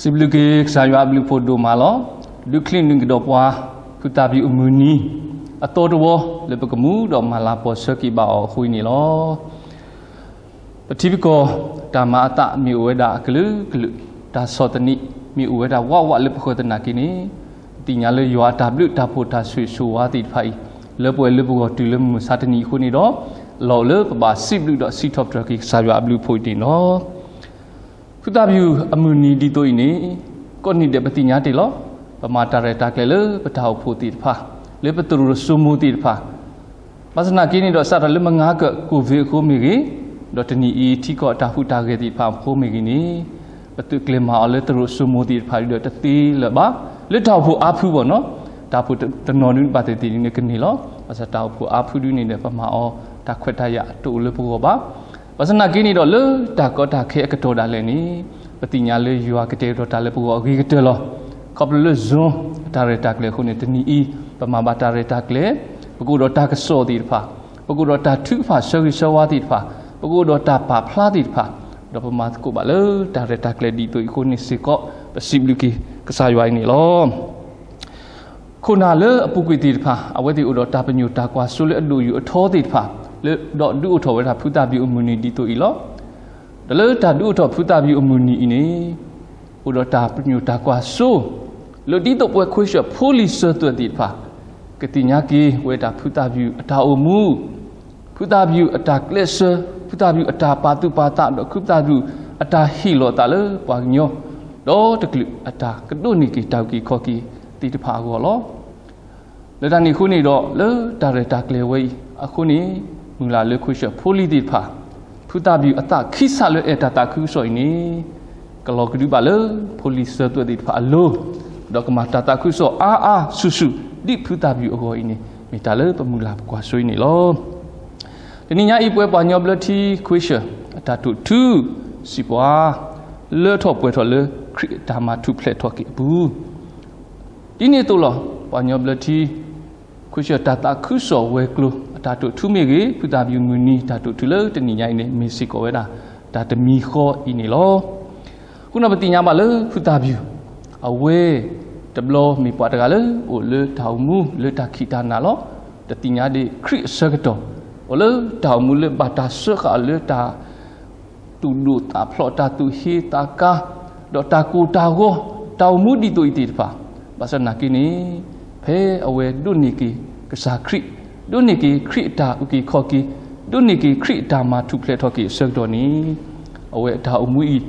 စံးဘျုးက့ၤကစၢ်ယွၤအဘျုးအဖှိၣ်ဒိၣ်မးလီၤ. ဒုးချံးနုာ်ကဒီးပှၤ ဖုသၣ်ဘံၣ်အမုၢ်နံၤ အသီတဝီ လၢပကမူဒီးမၤလၤကပီၤဆၢက့ၤဘၣ်အီၤအဃိအံၤန့ၣ်လီၤ. ပထံပကီၢ် တၢ်မၤအသးမ့ၢ်အိၣ်ဝဲဒၣ်အကလုာ်ကလုာ်, တၢ်ဆီၣ်သနံးမ့ၢ်အိၣ်ဝဲဒၣ်ဝးဝးလၢပဃၢၤသနာ်က့န့ၣ်, ပသ့ၣ်ညါလၢယွၤအတၢ်ဘျုးတၢ်ဖှိၣ်တၢ်ဆိၣ်ဂ့ၤဆိၣ်ဝါသ့ၣ်တဖၣ်အံၤ လၢပှဲၤလၢပဂီၢ်တုၤလၢမုၢ်မဆါတနံၤအံၤအဃိန့ၣ်ဒီး, လီၤလၢပဘၣ်စံးဘျုးဒီးစံးထီၣ်ပတြၢၤက့ၤကစၢ်ယွၤအဘျုးအဖှိၣ်အံၤန့ၣ်လီၤ. ဖုသၣ်ဘံၣ်အမုၢ်နံၤဒ်သိးအံၤန့ၣ်, ကိးနံၤဒဲးပသ့ၣ်ညါတ့ၢ်လီၤ. ပမၤတၢ်ရဲၣ်တၢ်ကျဲၤလၢပတၢ်အိၣ်ဖှိၣ်သ့ၣ်တဖၣ်, လၢပသရိာ်စိမိၤသ့ၣ်တဖၣ်, ဘၣ်ဆၣ်သနာ်က့န့ၣ်ဒီး စးထီၣ်လၢမုၢ်နံၤကၢၣ် COVID အဃိမ့ၢ်ဂ့ၤ, ဒီးတနံၤအံၤထံကီၢ်အတၢ်ဟူးတၢ်ဂဲၤသ့ၣ်တဖၣ်အဃိမ့ၢ်ဂ့ၤန့ၣ်, ပသုးကျဲၤမၤအီၤလၢသရိာ်စိမိၤသ့ၣ်တဖၣ်ဒီးတသ့လၢၤဘၣ်. လၢတၢ်အိၣ်ဖှိၣ်အါဖုဘၣ်နီၤ, တၢ်အိၣ်ဖှိၣ်တနီၤဒုးဘၣ်သ့ၣ်သ့ၣ်န့ၣ်ကန့ၢ်လီၤ. ဘၣ်ဆၣ်တၢ်အိၣ်ဖှိၣ်အါဖုဒုန့ၣ်ဒီး ပမၤအီၤတၢ်ခွဲးတၢ်ယာ်တအိၣ်လၢပဂီၢ်ဘၣ်. ဘၣ်ဆၣ်သနာ်က့န့ၣ်ဒီး လၢတၢ်ကီတၢ်ခဲအကတီၢ်ဒၣ်လဲာ်န့ၣ်, ပသ့ၣ်ညါလၢယွၤကတဲာ်ကတီၤတၢ်လၢပဂီၢ်အဂ့ၤကတၢၢ်လီၤ. ခီဖျိလၢ Zoom အတၢ်ရဲၣ်တၢ်ကျဲၤအဃိန့ၣ် တနံၤအံၤ ပမၤဘၣ်တၢ်ရဲၣ်တၢ်ကျဲၤ, ပကအိၣ်ဒီးတၢ်ကစီၣ်သ့ၣ်တဖၣ်, ပကအိၣ်ဒီးတၢ်ထုကဖၣ်ဆၢဂ့ၤဆၢဝါသ့ၣ်တဖၣ်, ပကအိၣ်ဒီးတၢ်ပာ်ဖျါသ့ၣ်တဖၣ်, ဒီးပမၤသကိးဘၣ်လၢတၢ်ရဲၣ်တၢ်ကျဲၤဒ်သိးအံၤအဃိန့ၣ်စ့ၢ်ကီး ပစံးဘျုးက့ၤကစၢ်ယွၤအံၤန့ၣ်လီၤ. ခိၣ်နၢ်လၢအပူၤကွံာ်သ့ၣ်တဖၣ် အဝဲသ့ၣ်အိၣ်ဒီးတၢ်ပညိၣ်တၢ်ကွၢ်စိလၢအဒိၣ်ယိာ်အထီသ့ၣ်တဖၣ်, လၢဒီးဒုးအိၣ်ထီၣ်ဝဲဒၣ်ဖုသၣ်ဘံၣ်အမုၢ်နံၤဒ်သိးအံၤလီၤ. ဒီးလၢတၢ်ဒုးအိၣ်ထီၣ်ဖုသၣ်ဘံၣ်အမုၢ်နံၤအံၤန့ၣ်, အိၣ်ဒီးတၢ်ပညိၣ်တၢ်ကွၢ်စိ, လၢဒ်သိးပဝဲခွဲးဆၢဖိလံၤစၢၤသွဲၣ်သ့ၣ်တဖၣ်, ကသ့ၣ်ညါက့ၤဝဲဒၣ်ဖုသၣ်ဘံၣ်အတၢ်အိၣ်မူ, ဖုသၣ်ဘံၣ်အတၢ်ကျဲးစၢး, ဖုသၣ်ဘံၣ်အတၢ်ပာ်သူၣ်ပာ်သး ဒီးဖုသၣ်ဘံၣ်အတၢ်ဟ့ၣ်လီၤသးလၢပှၤကညီ, ဒီးတကလုာ်အတၢ်ကဒိးန့ၢ်က့ၤတၢ်အုၣ်က့ၤခီၣ်က့ၤသ့ၣ်တဖၣ်အဂီၢ်လီၤ. လၢတၢ်န့ၣ်အဃိန့ၣ်ဒီး လၢတၢ်ရဲၣ်တၢ်ကျဲၤဝဲအံၤအဃိန့ၣ်, မုၢ်လၢ်လၢခွဲးဆၢဖိလံၤသ့ၣ်တဖၣ်, ဖုသၣ်ဘံၣ်အသးခံစးလၢအဲၣ်တၢ်သးခုကစီၣ်အံၤန့ၣ်, ကလီၤကဒုဘၣ်လၢဖိလံၤစၢၤသွဲၣ်သ့ၣ်တဖၣ်အလိၤ, ဒီးကမၤတၢ်သးခုကစီၣ်အါအါဆူၣ်ဆူၣ် ဒ်ဖုသၣ်ဘံၣ်အဂီၢ်အံၤန့ၣ် မ့ၢ်တၢ်လၢပမုၢ်လၢ်ပကွၢ်စိအံၤန့ၣ်လီၤ. တနံၤညါအံၤ ပဝဲပှၤကညီဘျၢထံခွဲးဆၢ အတၢ်တိာ်ထူ စံးပှၤ, လၢထီၣ်ပှဲၤထီၣ်လၢခရံာ်အတၢ်မၤထူၣ်ဖျဲးထီၣ်က့ၤအပူၤ, ဒ်န့ၣ်အသိးလီၤ. ပှၤကညီဘျၢထံ ခွဲးဆၢတၢ်သးခုကစီၣ်ဝဲၤကျိၤအတၢ်တိာ်ထူမ့ၢ်ဂ့ၤ, ဖုသၣ်ဘံၣ်အမုၢ်နံၤတၢ်တိာ်ထူလၢတနံၤညါအံၤန့ၣ် မ့ၢ်စ့ၢ်ကီးဝဲဒၣ် တၢ်တမံၤဃီအံၤန့ၣ်လီၤ. အဃိန့ၣ်ပသ့ၣ်ညါဘၣ်လၢဖုသၣ်ဘံၣ်, အဝဲတဘျီမ့ၢ်ပှၤတဂၤလၢအိၣ်လၢတၢ်အိၣ်မူလၢတၢ်ခံးတၢ်နၤလီၤ. တသ့ၣ်ညါဒံးခရံာ်အဆၢကတီၢ်, အိၣ်လၢတၢ်အိၣ်မူလၢဘၣ်တၢ်စၢဃာ်အီၤလၢတၢ် သူၣ်ဒိၣ်သးဖျိး တၢ်သူၣ်ဟ့သးကါ, ဒီးတၢ်ကိၢ်တၢ်ဂီၤ, တၢ်အိၣ်မူဒ်သိးအံၤသ့ၣ်တဖၣ်, ဘၣ်ဆၣ်သနာ်က့န့ၣ်, ဖဲအဝဲဒိးန့ၢ်က့ၤကစၢ်ခရံာ်, ဒိးန့ၢ်က့ၤခရံာ်အတၢ်အုၣ်က့ၤခီၣ်က့ၤ, ဒိးန့ၢ်က့ၤခရံာ်အတၢ်မၤထူၣ်ဖျဲးထီၣ်က့ၤအဆၢကတီၢ်န့ၣ်, အဝဲအတၢ်အိၣ်မူအံၤ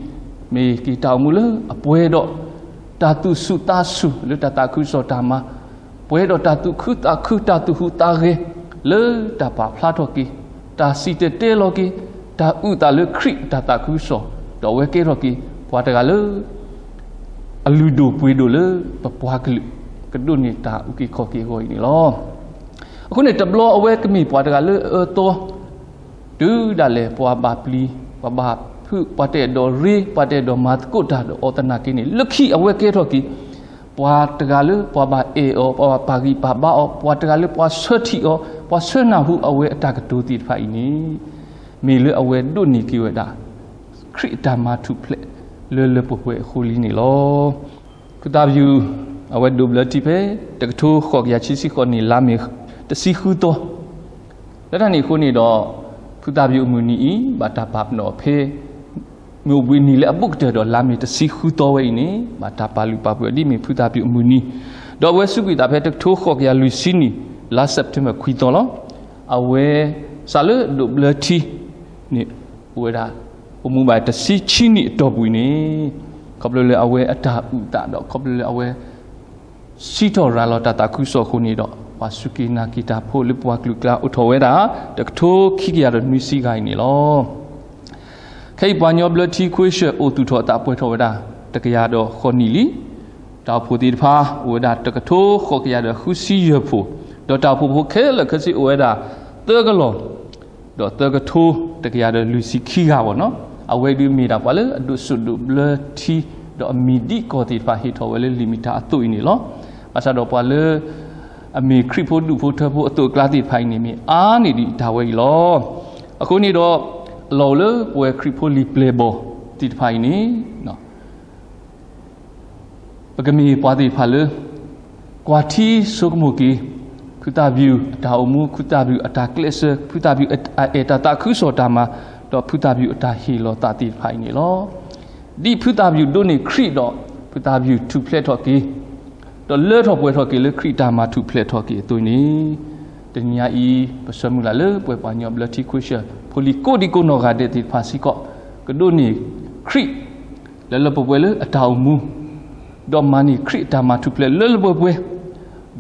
မ့ၢ်က့ၤတၢ်အိၣ်မူလၢအပှဲၤဒီး တၢ်သူၣ်ဆူၣ်သးဆူၣ်လၢတၢ်သးခုကစီၣ်တၢ်မၤ, ပှဲၤဒီးတၢ်သူၣ်ခုသးခု တၢ်သူၣ်ဟူးသးဂဲၤ လၢတၢ်ပာ်ဖျါထီၣ်က့ၤ, တၢ်စံၣ်တဲၤတဲလီၤက့ၤ, တၢ်အုၣ်သးလၢခရံာ်အတၢ်သးခုကစီၣ်, ဒီးအဝဲကဲထီၣ်က့ၤ ပှၤတဂၤလၢ အလုၢ်ဒိၣ်ပှ့ၤဒိၣ်လၢပပှၤကလုာ် ကဒိးန့ၢ်တၢ်အုၣ်က့ၤခီၣ်က့ၤအဂီၢ်အံၤန့ၣ်လီၤ. အဃိန့ၣ် တဘျီအဝဲကမ့ၢ်ပှၤတဂၤလၢအအၢအသီ တုၤဒၣ်လဲာ်ပှၤဘၣ်ပျံၤ, ပှၤဘၣ်ဖုး, ပှၤတအဲၣ်ဒိးရ့, ပှၤတအဲၣ်ဒိးမၤသကိးတၢ်ဒီးအီၤသနာ်က့န့ၣ်, လၢခံအဝဲကဲထီၣ်က့ၤ ပှၤတဂၤလၢပှၤဘၣ်အဲၣ်အီၤ, ပှၤဘၣ်ပာ်ဂံၢ်ပာ်ဘါအီၤ, ပှၤတဂၤလၢပှၤဆၢထံၣ်အီၤ, ပှၤဆၢနၢ်ဟူအဝဲအတၢ်ကတိၤသ့ၣ်တဖၣ်အံၤန့ၣ်, မ့ၢ်လၢအဝဲဒိးန့ၢ်က့ၤဝဲဒၣ် ခရံာ်အတၢ်မၤထူၣ်ဖျဲးလၢလၢပှဲၤပှဲၤအဃိလံန့ၣ်လီၤ. ဖုသၣ်ဘံၣ် အဝဲဒိးဘျၢထံဖဲ တကထိဃိးကယၤခံဆံဃိးနံၣ် လါမ့ၤတဆံဃုသီ, လၢတၢ်န့ၣ်အဃိန့ၣ်ဒီး ဖုသၣ်ဘံၣ်အမုၢ်နံၤအံၤ ဘၣ်တၢ်ပာ်ပနီၣ်အီၤဖဲ မုၢ်အိၣ်ဘှံးနံၤလၢအဘူးကတၢၢ်ဒီး လါမ့ၤတဆံဃုသီဝဲအံၤန့ၣ် ဘၣ်တၢ်ပာ်လုၢ်ပာ်ပှ့ၤအီၤဒ်မ့ၢ်ဖုသၣ်ဘံၣ်အမုၢ်နံၤ, ဒီးအဝဲစူးကွံာ်သးဖဲတကထိဃိးကယၤလွံၢ်ဆံနံၣ် လါ September ခွံသီလီၤ. အဝဲ စးလၢဒိးဘျၢထံန့ၣ် အိၣ်ဝဲဒၣ် အိၣ်မူဘၣ်တဆံခံနံၣ်အတီၢ်ပူၤအံၤန့ၣ်, ခီဖျိလၢအဝဲအတၢ်အုၣ်သးဒီး ခီဖျိလၢအဝဲ စံးထီၣ်ရၤလီၤတၢ်သးခုကစီၣ်အဃိန့ၣ်ဒီး ပှၤစူၢ်က့ၤနာ်က့ၤတၢ်ဖိလၢပှၤကလုာ်အကျါအိၣ်ထီၣ်ဝဲဒၣ် တကထိခံကယၤဒီးနွံဆံဂၤအံၤန့ၣ်လီၤ. ခဲအံၤပှၤကညီဘျၢထံခွဲးဆၢအိၣ်သူၣ်ထီၣ်အသးပှဲၤထီၣ်ဝဲဒၣ် တကယၤဒီးဃိးနံၣ်လံ. တၢ်အိၣ်ဖှိၣ်သ့ၣ်တဖၣ် အိၣ်ဝဲဒၣ်တကထိဃိးကယၤဒီးဃုဆံယဲၢ်ဖှိၣ်, ဒီးတၢ်အိၣ်ဖှိၣ်ဖိခဲလၢာ်ခဲဆ့အိၣ်ဝဲဒၣ် သၢကလီၢ် ဒီးသၢကထိတကယၤဒီးလွံၢ်ဆံခံဂၤဘၣ်နီၤ. အဝဲဒုးမ့ၢ်ဒၣ်ပှၤလၢအဒိးစိာ်ဒိးဘျၢထံ ဒီးအမံၤဒ်ကီၢ်သ့ၣ်တဖၣ်ဟ့ၣ်ထီၣ်ဝဲလၢလံာ်မ့ၢ်တၢ်အသိးအံၤန့ၣ်လီၤ. ဘၣ်ဆၣ်ဒီးပှၤလၢ အမ့ၢ်ခရံာ်ဖိဒူၣ်ဖိထၢဖိအသိးအကျါသ့ၣ်တဖၣ်အံၤန့ၣ် မ့ၢ်အါန့ၢ်ဒံးတၢ်ဝဲအံၤလီၤ. အဃိန့ၣ်ဒီး အလီၢ်အိၣ်လၢပဝဲခရံာ်ဖိလံၤပျဲၢ်ဘီၣ်သ့ၣ်တဖၣ်အံၤန့ၣ် ပကမ့ၢ်ပှၤသ့ၣ်တဖၣ်လၢ ကွၢ်ထံဆိကမိၣ်က့ၤ ဖုသၣ်ဖၠူၣ်အတၢ်အိၣ်မူ, ဖုသၣ်ဖၠူၣ်အတၢ်ကျဲးစၢး, ဖုသၣ်ဖၠူၣ်အတၢ်အဲၣ်တၢ်သးခုကစီၣ်တၢ်မၤ, ဒီးဖုသၣ်ဖၠူၣ်အတၢ်ဟ့ၣ်လီၤသးသ့ၣ်တဖၣ်အံၤန့ၣ်လီၤ. ဒ်ဖုသၣ်ဖၠူၣ်ဒိးန့ၢ်ခရံာ်ဒီး ဖုသၣ်ဖၠူၣ်ထူၣ်ဖျဲးထီၣ်က့ၤ ဒီးလၢထီၣ်ပှဲၤထီၣ်က့ၤလၢခရံာ်တၢ်မၤထူၣ်ဖျဲးထီၣ်က့ၤအသိးန့ၣ်, တနံၤညါအံၤ ပဆၢမုၢ်လၢ်လၢပဝဲပှၤကညီဘျၢထံခဝ့ၡၢၣ်ဖိလံၤကိးဒံကိးနီၢ်ဂၤဒဲးသ့ၣ်တဖၣ်စ့ၢ်ကီး ကဒိးန့ၢ်ခရံာ် လၢလၢပှဲၤပှဲၤလၢအတၢ်အိၣ်မူ, ဒီးမၤန့ၢ်ခရံာ်အတၢ်မၤထူၣ်ဖျဲးလၢလၢပှဲၤပှဲၤ,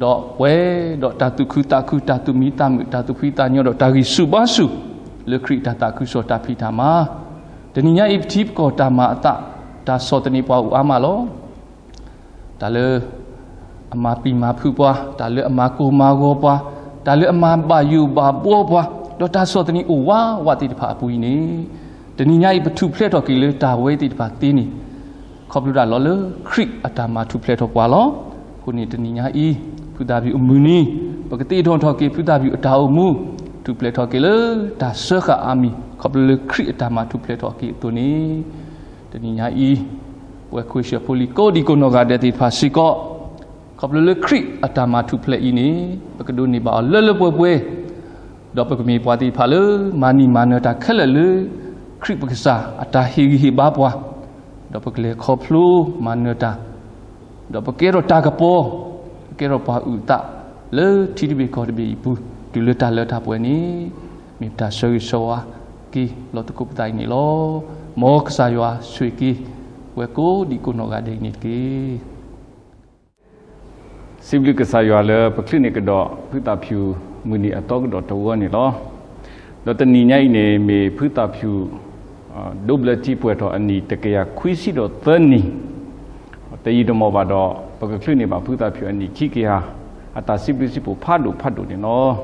ဒီးပှဲၤဒီးတၢ်သူၣ်ခုသးခု, တၢ်သူၣ်မံသးမုာ်, တၢ်သူၣ်ဖှံသးညီ, ဒီးတၢ်ဂံၢ်ဆူၣ်ဘါဆူၣ် လၢခရံာ်တၢ်သးခုကစီၣ်တၢ်ဖံးတၢ်မၤ, တနံၤညါအံၤ ပထံပကီၢ်တၢ်မၤအသး တၢ်ဆီၣ်သနံးပှၤအိၣ်အါမးလီၤ. တၢ်လၢအမၤပျံၤမၤဖုးပှၤ, တၢ်လၢအမၤကိၢ်မၤဂီၤပှၤ, တၢ်လၢအမၤဘၣ်ယိၣ်ဘၣ်ဘှီပှၤ, ဒီးတၢ်ဆီၣ်သနံးအိၣ်ဝးဝးသ့ၣ်တဖၣ်အပူၤအံၤန့ၣ်, တနံၤညါအံၤ ပထူၣ်ဖျဲးထီၣ်က့ၤလၢတၢ်ဝဲသ့ၣ်တဖၣ်သ့န့ၣ်, ခီဖျိဒၣ်လီၤလၢခရံာ်အတၢ်မၤထူၣ်ဖျဲးထီၣ်ပှၤလီၤ. အဃိန့ၣ် တနံၤညါအံၤ ဖုသၣ်ဖၠူၣ်အမုၢ်နံၤ ပကသ့ၣ်နီၣ်ထီၣ်က့ၤ ဖုသၣ်ဖၠူၣ်အတၢ်အိၣ်မူ ထူၣ်ဖျဲးထီၣ်က့ၤလၢတၢ်စၢဃာ်အါမံၤ ခီဖျိလၢခရံာ်အတၢ်မၤထူၣ်ဖျဲးထီၣ်က့ၤအသိးန့ၣ်, တနံၤညါအံၤ ပဝဲခဝ့ၡၢၣ်ဖိလံၤကိးဒံကိးနီၢ်ဂၤဒဲးသ့ၣ်တဖၣ်စ့ၢ်ကီး, ခီဖျိလၢခရံာ်အတၢ်မၤထူၣ်ဖျဲးအံၤန့ၣ် ပကဒိးန့ၢ်ဘၣ်အီၤလၢလၢပှဲၤပှဲၤ, ဒီးပကမ့ၢ်ပှၤသ့ၣ်တဖၣ်လၢ မၤနံၣ်မၤနၢၤတၢ်ခဲလၢာ်လၢ ခရံာ်ပကစၢ်အတၢ်ဟ့ၣ်ဂံၢ်ဟ့ၣ်ဘါပှၤ, ဒီးပကလဲၤခီဖျိမၤနၢၤတၢ်, ဒီးပကဲထီၣ်တၢ်ကပီၤ, ပကဲထီၣ်ပှၤအုၣ်အသး လၢထံတဘ့ၣ်ကီၢ်တဘ့ၣ်အံၤပူၤ တုၤလၢတၢ်လၢတၢ်ပှဲၤန့ၣ်, မ့ၢ်ပတၢ်ဆၢဂ့ၤဆၢဝါက့ၤလီၤသကိးပသးအံၤန့ၣ်လီၤ. မ်ကစၢ်ယွၤဆိၣ်ဂ့ၤက့ၤ ပဝဲကိးဒံကိးနီၢ်ဂၤဒဲးအံၤန့ၣ်တက့ၢ်. စံးဘျုးကစၢ်ယွၤလၢပချုးန့ၢ်ကဒီး ဖုသၣ်ဖၠူၣ်မုၢ်နံၤအသီကဒီးတဝီန့ၣ်လီၤ. ဒီးတနံၤညါအံၤန့ၣ် မ့ၢ်ဖုသၣ်ဖၠူၣ် ဒိးဘျၢထံပှဲၤထီၣ်အနံၣ်တကယၤခွံဆံဒီးသၢနံၣ်, တယံာ်တမီၢ်ဘၣ်ဒီး ပကချုးန့ၢ်ဘၣ်ဖုသၣ်ဖၠူၣ်အနံၣ်ခံကယၤ အတၢ်စံးဘျုးစံးဖှိၣ်ဖးဒိၣ်ဖးဒိၣ်န့ၣ်လီၤ.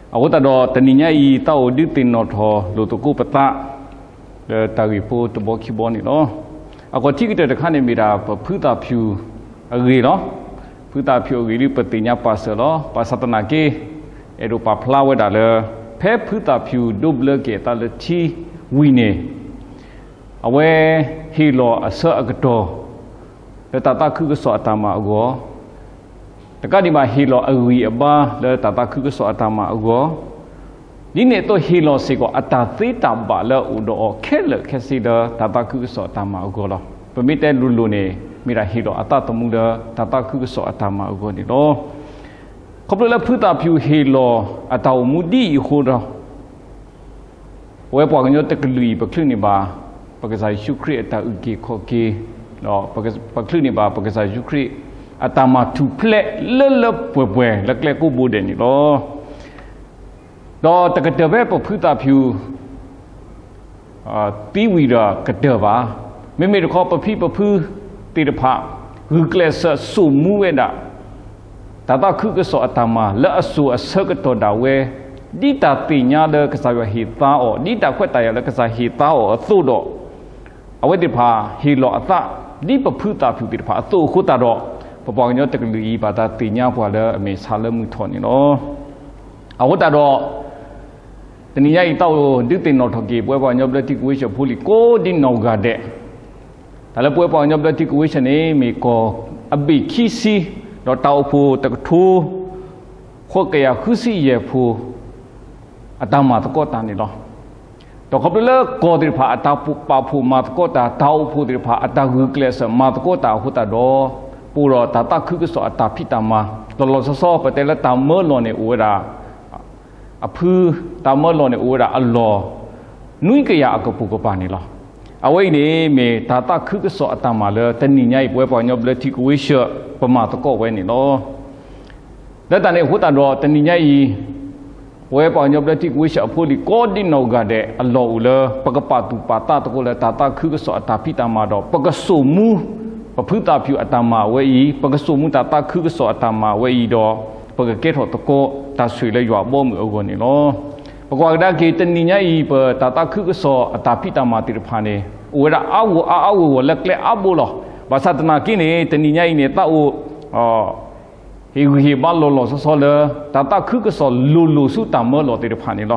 အဃိသတးဒီး တနံၤညါအံၤ သးအိၣ်ဒုးသ့ၣ်နီၣ်ထီၣ်လိာ်သကိးပသး လၢတၢ်ဂ့ၢ်ဖိတဘီခံဘီန့ၣ်လီၤ. အကွီၢ်ထံကတၢၢ်တခါန့ၣ်မ့ၢ်ဒၣ် ပဖုသၣ်ဖၠူၣ်အဂ့ၢ်လီၤ. ဖုသၣ်ဖၠူၣ်အဂ့ၢ်ဒ်ပသ့ၣ်ညါပာ်စၢၤလီၤ. ဘၣ်ဆၣ်သနာ်က့ အဲၣ်ဒိးပာ်ဖျါဝဲဒၣ်လၢ ဖဲဖုသၣ်ဖၠူၣ်ဒိးဘျၢက့ၤအသးလၢထံဝံၤန့ၣ် အဝဲဟ့ၣ်လီၤအဆၢအကတီၢ် လၢတၢ်သးခုကစီၣ်အတၢ်မၤအဂီၢ်, တကးဒံးဘၣ်ဟ့ၣ်လီၤအဂံၢ်အဘါလၢတၢ်သးခုကစီၣ်အတၢ်မၤအဂီၢ်, ဒ်န့ၣ်အသိးဟ့ၣ်လီၤစ့ၢ်ကီးအတၢ်သ့တၢ်ဘၣ်လၢအအိၣ်ဒီးအီၤခဲလၢာ်ခဲဆ့လၢတၢ်သးခုကစီၣ်အတၢ်မၤအဂီၢ်လီၤ. ပမ့ၢ်တဲလိၤလိၤန့ၣ် မ့ၢ်ဒၣ်ဟ့ၣ်လီၤအသးသမူလၢတၢ်သးခုကစီၣ်အတၢ်မၤအဂီၢ်န့ၣ်လီၤ. ခီဖျိလၢဖုသၣ်ဖၠူၣ်ဟ့ၣ်လီၤအတၢ်အိၣ်မူဒ်အံၤအဃိဒီး ပဝဲပှၤကညီတကလုာ်အံၤ ပချုးန့ၢ်ဘၣ် ပကစၢ်ယ့ၣ်ၡူးခရံာ်အတၢ်အုၣ်က့ၤခီၣ်က့ၤ, ဒီးပချုးန့ၢ်ဘၣ်ပကစၢ်ယ့ၣ်ၡူးခရံာ် အတၢ်မၤထူၣ်ဖျဲးလၢလၢပှဲၤပှဲၤလၢကျဲကိးဘိဒဲးန့ၣ်လီၤ. ဒီးတကတၢၢ်ဖဲပဖုသၣ်ဖၠူၣ် သံဝံၤဒီးကတၢၢ်ဘၣ်. မ့မ့ၢ်တခီ ပဖံပဖုသ့ၣ်တဖၣ် ဂုာ်ကျဲးစၢးစိာ်မူဝဲဒၣ် တၢ်သးခုကစီၣ်အတၢ်မၤလၢအစိၤအဆၢကတီၢ်ဒၣ်ဝဲ ဒ်တၢ်သ့ၣ်ညါလၢကစၢ်ယွၤဟ့ၣ်သါအီၤ, ဒ်တၢ်ခွဲးတၢ်ယာ်လၢကစၢ်ဟ့ၣ်သါအီၤအသိးဒီး အဝဲသ့ၣ်တဖၣ်ဟ့ၣ်လီၤအသး ဒ်ပဖုသၣ်ဖၠူၣ်သ့ၣ်တဖၣ်အသိးအဃိသတးဒီး ပပှၤကညီတကလုာ်အံၤ ဘၣ်တၢ်သ့ၣ်ညါပှၤလၢအမ့ၢ်ဆါလၢမုၢ်ထီၣ်န့ၣ်လီၤ. အဃိသတးဒီး တနံၤညါအံၤ သးအိၣ်ဒုးသ့ၣ်နီၣ်ထီၣ်က့ၤ ပဝဲပှၤကညီဘျၢထံကဝ့ၢ်စၢၣ်ဖိလံၤကိးဒံနီၢ်ဂၤဒဲး, တၢ်လၢပဝဲပှၤကညီဘျၢထံကဝ့ၢ်စၢၣ်န့ၣ် မ့ၢ်ကီၢ်အဘ့ၣ်ခံဆံ ဒီးတၢ်အိၣ်ဖှိၣ်တကထိ ဃိးကယၤဃုဆံယဲၢ်ဖိ အတၢ်မၤသကိးတၢ်န့ၣ်လီၤ. ဒီးခီဖျိလၢကီၢ်သ့ၣ်တဖၣ်အတၢ်ပာ်ဖှိၣ်မၤသကိးတၢ်, တၢ်အိၣ်ဖှိၣ်သ့ၣ်တဖၣ်အတၢ်ဂုာ်ကျဲးစၢးမၤသကိးတၢ်အဃိသတးဒီး ပအိၣ်ဒီးတၢ်သးခုကစီၣ်အတၢ်ဖံးတၢ်မၤ, လီၤလီၤဆီဆီ ပတဲလၢတၢ်မၢလီၤန့ၣ်အိၣ်ဝဲဒၣ် အဖု, တၢ်မၢလီၤန့ၣ်အိၣ်ဝဲဒၣ်အလီၢ် နွံကယၤအကပိာ်ကပၤန့ၣ်လီၤ. အဝဲအံၤန့ၣ် မ့ၢ်တၢ်သးခုကစီၣ်အတၢ်မၤလၢတနံၤညါအံၤ ပဝဲပှၤကညီဘျၢထံကဝ့ၢ်စၢၣ် ပမၤသကိးဝဲန့ၣ်လီၤ. လၢတၢ်န့ၣ်အဃိသတးဒီး တနံၤညါအံၤ ပဝဲပှၤကညီဘျၢထံကဝ့ၢ်စၢၣ်အဖိလံၤကိးဒံနီၢ်ဂၤဒဲးအလီၢ်အိၣ်လၢ ပကပာ်သူၣ်ပာ်သးသကိးလၢတၢ်သးခုကစီၣ်အတၢ်ဖံးတၢ်မၤဒီး ပကစိာ်မူ ပဖုသၣ်ဖၠူၣ်အတၢ်မၤအဝဲအံၤ, ပကစိာ်မူတၢ်သးခုကစီၣ်အတၢ်မၤအဝဲအံၤဒီး ပကကဲထီၣ်သကိးတၢ်ဆိၣ်ဂ့ၤလၢယွၤအဘီအမုၢ်အဂီၢ်န့ၣ်လီၤ. ပကွၢ်ကဒါက့ၤ တနံၤညါအံၤ ပတၢ်သးခုကစီၣ်အတၢ်ဖံးတၢ်မၤသ့ၣ်တဖၣ်န့ၣ် အိၣ်ဝဲဒၣ်အါဂီၢ်အါအါဂီၢ်ဂီၢ်လၢကျဲအါဘိလီၤ. ဘၣ်ဆၣ်သနာ်က့န့ၣ် တနံၤညါအံၤန့ၣ် သးအိၣ် ဟ့ၣ်ဂံၢ်ဟ့ၣ်ဘါလီၤလီၤဆီဆီလၢ တၢ်သးခုကစီၣ်လိၤလိၤဆူတၢ်မၢလီၤသ့ၣ်တဖၣ်န့ၣ်လီၤ.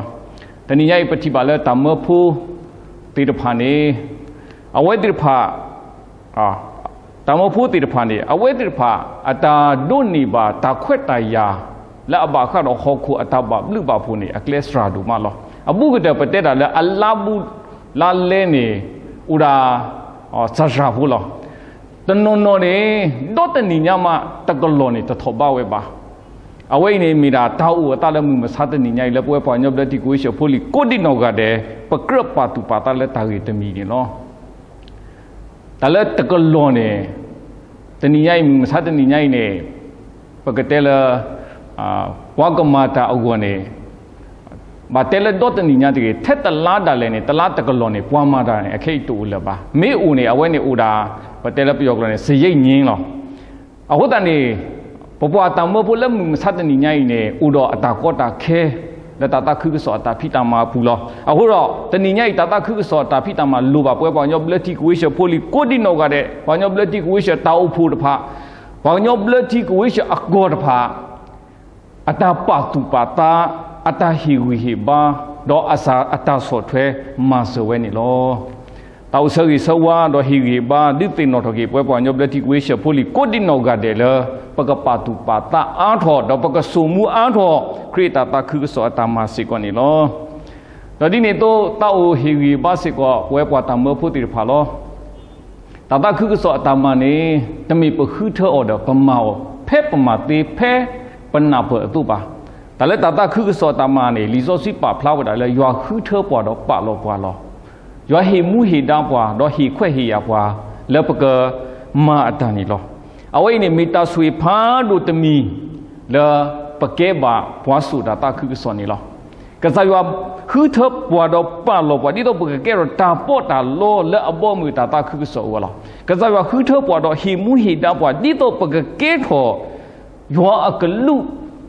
တနံၤညါအံၤ ပထံၣ်ဘၣ်လၢတၢ်မၢဖိသ့ၣ်တဖၣ်န့ၣ် အဝဲသ့ၣ်တဖၣ် တၢ်မၢဖိသ့ၣ်တဖၣ်န့ၣ် အဝဲသ့ၣ်တဖၣ် အတၢ်ဒိးန့ၢ်ဘၣ်တၢ်ခွဲးတၢ်ယာ် လၢအဘၣ်ဃးဒီးဟီၣ်ခိၣ်အတၢ်ဘၣ်ဘျုးဘၣ်ဖှိၣ်န့ၣ် အကျဲစှၤဒိၣ်မးလီၤ. အဘူးကတၢၢ်ပတဲတၢ်လၢအလါဘူးလါလဲန့ၣ် အိၣ်ဒၣ် စှၤစှၤဖိလီၤ. တနီၤနီၤန့ၣ် ဒီတနံၣ်ညါမး တကလီၢ်န့ၣ် တထီၣ်ဘးဝဲဘၣ်. အဝဲအံၤန့ၣ် မ့ၢ်ဒၣ်တၢ်အိၣ်အသးလၢမုၢ်မဆါတနံၤညါအံၤ လၢပဝဲပှၤကညီဘျၢထံကဝ့ၤဆၢၣ်ဖိလံၤကိးဒံနီၢ်ဂၤဒဲး ပကြၢးပာ်သူၣ်ပာ်သးလၢတၢ်ဂ့ၢ်တမံၤန့ၣ်လီၤ. တၢ်လၢတကလီၢ်န့ၣ် တနံၤညါအံၤ မုၢ်မဆါတနံၤညါအံၤန့ၣ် ပကတဲလၢ ပှၤကမၤတၢ်အဂီၢ်န့ၣ် ဘၣ်တဲလၢဒီတနံၣ်ညါတဂ့ၤ, ထဲတလါဒၣ်လဲာ်န့ၣ် တလါတကလီၢ်န့ၣ် ပှၤမၤတၢ်န့ၣ် အခဲအံၤတအိၣ်လၢၤဘၣ်. မ့ၢ်အိၣ်န့ၣ် အဝဲန့ၣ်အိၣ်ဒၣ် ပတဲလၢပယီၤကျိာ်န့ၣ် စရိတ်ငြိမ်းလီၤ. အဃိသတးန့ၣ် ပပှၤတၢ်မၢဖိလၢမုၢ်မဆါတနံၤညါအံၤန့ၣ် အိၣ်ဒီးအတၢ်ကီတၢ်ခဲ လၢတၢ်သးခုကစီၣ်အတၢ်ဖံးတၢ်မၤအပူၤလီၤ. အဃိဒီး တနံၤညါအံၤ တၢ်သးခုကစီၣ်အတၢ်ဖံးတၢ်မၤလိၣ်ဘၣ်ပဝဲပှၤကညီဘျၢထံကဝ့ၤဆၢၣ်ဖိလံၤကိးဒံနီၢ်ဂၤဒဲး, ပှၤကညီဘျၢထံကဝ့ၤဆၢၣ်တၢ်အိၣ်ဖှိၣ်တဖၣ်, ပှၤကညီဘျၢထံကဝ့ၤဆၢၣ်အကီၢ်တဖၣ် အတၢ်ပာ်သူၣ်ပာ်သး, အတၢ်ဟ့ၣ်ဂံၢ်ဟ့ၣ်ဘါ, ဒီးအတၢ်ဆီၣ်ထွဲမၤစၢၤဝဲန့ၣ်လီၤ. တၢ်အိၣ်ဆၢဂ့ၤဆၢဝါ ဒီးဟ့ၣ်ဂံၢ်ဟ့ၣ်ဘါ ဒုးသ့ၣ်နီၣ်ထီၣ်က့ၤ ပဝဲပှၤကညီဘျၢထံကဝ့ၤဆၢၣ်ဖိလံၤကိးဒံနီၢ်ဂၤဒဲးလၢ ပကပာ်သူၣ်ပာ်သးအါထီၣ် ဒီးပကစိာ်မူအါထီၣ် ခရံာ်အတၢ်သးခုကစီၣ်အတၢ်မၤစ့ၢ်ကီးန့ၣ်လီၤ. ဒီးဒ်န့ၣ်အသိး သးအိၣ်ဟ့ၣ်ဂံၢ်ဟ့ၣ်ဘါစ့ၢ်ကီး ပဝဲပှၤတၢ်မၢဖိသ့ၣ်တဖၣ်လီၤ. တၢ်သးခုကစီၣ်အတၢ်မၤန့ၣ် တမ့ၢ်ပဃုထၢအီၤဒီးပမၤအီၤ ဖဲပမၤသ့ဖဲပနၢ်ပၢၢ်အသိးဘၣ်. တၢ်လၢတၢ်သးခုကစီၣ်အတၢ်မၤန့ၣ် လံာ်စီဆှံပာ်ဖျါဝဲဒၣ်လၢ ယွၤဃုထၢပှၤဒီးပာ်လီၤပှၤလီၤ. ယွၤဟ့ၣ်မူဟ့ၣ်ဒါပှၤ ဒီးဟ့ၣ်ခွဲးဟ့ၣ်ယာ်ပှၤ လၢပကမၤအတၢ်န့ၣ်လီၤ. အဝဲအံၤန့ၣ် မ့ၢ်တၢ်ဆိၣ်ဂ့ၤဖးဒိၣ်တမံၤ လၢပကဲဘၣ်ပှၤစိာ်တၢ်သးခုကစီၣ်န့ၣ်လီၤ. ကစၢ်ယွၤဃုထၢပှၤဒီးပာ်လီၤပှၤ ဒ်သိးပကကဲထီၣ်တၢ်ပီးတၢ်လီလၢအဘီအမုၢ်တၢ်သးခုကစီၣ်အဂီၢ်လီၤ. ကစၢ်ယွၤဃုထၢပှၤဒီးဟ့ၣ်မူဟ့ၣ်ဒါပှၤ ဒ်သိးပကကဲထီၣ် ယွၤအကလူး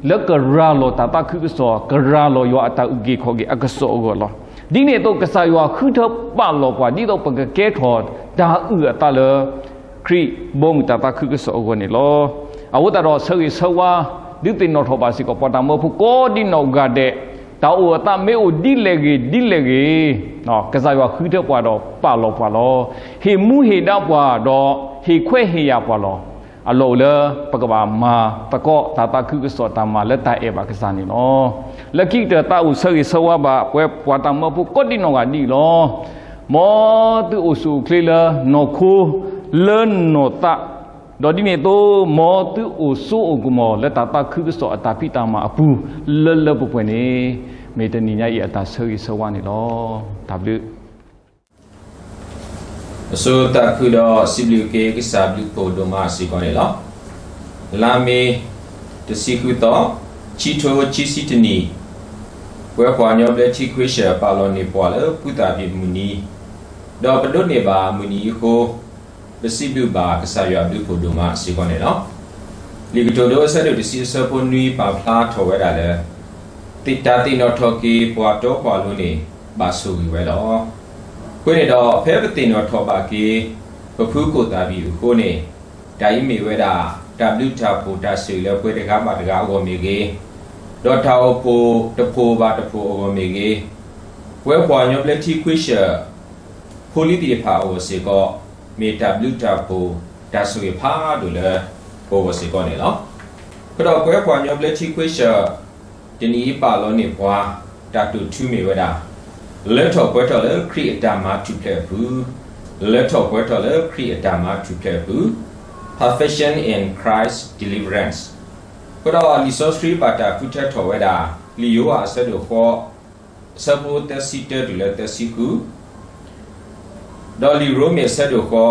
လၢကရၤလီၤတၢ်သးခုကစီၣ်, ကရၤလီၤယွၤအတၢ်အုၣ်က့ၤခီၣ်က့ၤအကစီၣ်အဂီၢ်လီၤ. ဒ်န့ၣ်အသိး ကစၢ်ယွၤဃုထၢပာ်လီၤပှၤ ဒ်သိးပကကဲထီၣ်တၢ်အုၣ်အသးလၢ ခရံာ်ဘီမုၢ်တၢ်သးခုကစီၣ်အဂီၢ်န့ၣ်လီၤ. အဃိသတးဒီးဆၢဂ့ၤဆၢဝါ ဒုးသ့ၣ်နီၣ်ထီၣ်ဘၣ်စ့ၢ်ကီး ပှၤတၢ်မၢဖိကိးဒံနီၢ်ဂၤဒဲး, တၢ်အိၣ်အသးမ့ၢ်အိၣ်ဒ်လဲၣ်ဂ့ၤဒ်လဲၣ်ဂ့ၤ, ကစၢ်ယွၤဃုထၢပှၤဒီးပာ်လီၤပှၤလီၤ. ဟ့ၣ်မူဟ့ၣ်ဒါပှၤဒီးဟ့ၣ်ခွဲးဟ့ၣ်ယာ်ပှၤလီၤ. အလီၢ်အိၣ်လၢပကဘၣ်မၤသကိးတၢ်သးခုကစီၣ်တၢ်မၤလၢတၢ်အဲၣ်ဘၣ်ကစၢ်န့ၣ်လီၤ. လၢခံကတၢၢ်သးအိၣ်ဆၢဂ့ၤဆၢဝါဘၣ် ပဝဲပှၤတၢ်မၢဖိကိးဒံနီၢ်ဂၤဒ်အံၤလီၤ. မ်သုအိၣ်ဆူၣ်အိၣ်ချ့လၢနီၢ်ခိ လၢနီၢ်သး, ဒီးဒ်န့ၣ်အသိး မ်သုအိၣ်ဆိးအိၣ်ကမီၤလၢတၢ်သးခုကစီၣ်အတၢ်ဖံးတၢ်မၤအပူၤ လၢလၢပှဲၤပှဲၤန့ၣ် မ့ၢ်တနံၤညါအံၤအတၢ်ဆၢဂ့ၤဆၢဝါန့ၣ်လီၤ. တၢ်ဘျုး အဆိသးခုဒီးစံးဘျုးက့ၤကစၢ်ဘျုးဖှိၣ်ဒိၣ်မးစ့ၢ်ကီးန့ၣ်လီၤ. လါမ့ၤ တဆံဃုသီ, ခံထိခံဆံတနံၣ်, ပဝဲပှၤကညီဘျၢထံခရံာ်စၢၣ် ပာ်လီၤန့ၢ်ပှၤလၢပူသၣ်ဖံးမုၢ်နံၤ, ဒီးပဒိးန့ၢ်ဘၣ်မုၢ်နံၤအဃိ, ပစံးဘျုးဘၣ်ကစၢ်ယွၤဘျုးဖှိၣ်ဒိၣ်မးစ့ၢ်ကီးန့ၣ်လီၤ. လံာ်ကတိၤဒိအဆၢဒိၣ်တဆံအဆၢဖိနွံ ပာ်ဖျါထီၣ်ဝဲဒၣ်လၢ တၢ်သ့ၣ်နီၣ်ထီၣ်က့ၤပှၤတီပှၤလိၤန့ၣ် ဘၣ်ဆိၣ်ဂ့ၤဝဲလီၤ. အဃိန့ၣ်ဒီး ဖဲပသ့ၣ်နီၣ်ထီၣ်ဘၣ်က့ၤ ပဖုကိၣ်သၣ်ဖံးအဃိန့ၣ်, တၢ်အံၤမ့ၢ်ဝဲဒၣ် တၢ်ဘျုးတၢ်ဖှိၣ်တၢ်ဆိၣ်ဂ့ၤလၢပှၤတဂၤဘၣ်တဂၤအဂီၢ်မ့ၢ်ဂ့ၤ, ဒီးတၢ်အိၣ်ဖှိၣ်တဖှိၣ်ဘၣ်တဖှိၣ်အဂီၢ်မ့ၢ်ဂ့ၤ, ပဝဲပှၤကညီဘျၢထံခရံာ်စၢၣ် ဖိလံၤသ့ၣ်တဖၣ်အဂီၢ်စ့ၢ်ကီး မ့ၢ်တၢ်ဘျုးတၢ်ဖှိၣ်တၢ်ဆိၣ်ဂ့ၤဖးဒိၣ်လၢပဂီၢ်စ့ၢ်ကီးန့ၣ်လီၤ. အဃိဒီးပဝဲပှၤကညီဘျၢထံခရံာ်စၢၣ် တနံၤအံၤပာ်လီၤန့ၢ်ပှၤ တၢ်တိာ်ထူမ့ၢ်ဝဲဒၣ် လၢထီၣ်ပှဲၤထီၣ်လၢခရံာ်အတၢ်မၤထူၣ်ဖျဲးအပူၤ, လၢထီၣ်ပှဲၤထီၣ်လၢခရံာ်အတၢ်မၤထူၣ်ဖျဲးအပူၤ, Perfection in Christ Deliverance. အဃိဒီးလံာ်စီဆှံဘၣ်တၢ်ဃုထၢထီၣ်ဝဲဒၣ် လံာ်ယိၤဟၣ်အဆၢဒိၣ်ဃီ အဆၢဖိသၢဆံတၢတုၤလၢသၢဆံဃု, ဒီးလံာ်ရိမ့ၤအဆၢဒိၣ်ဃီ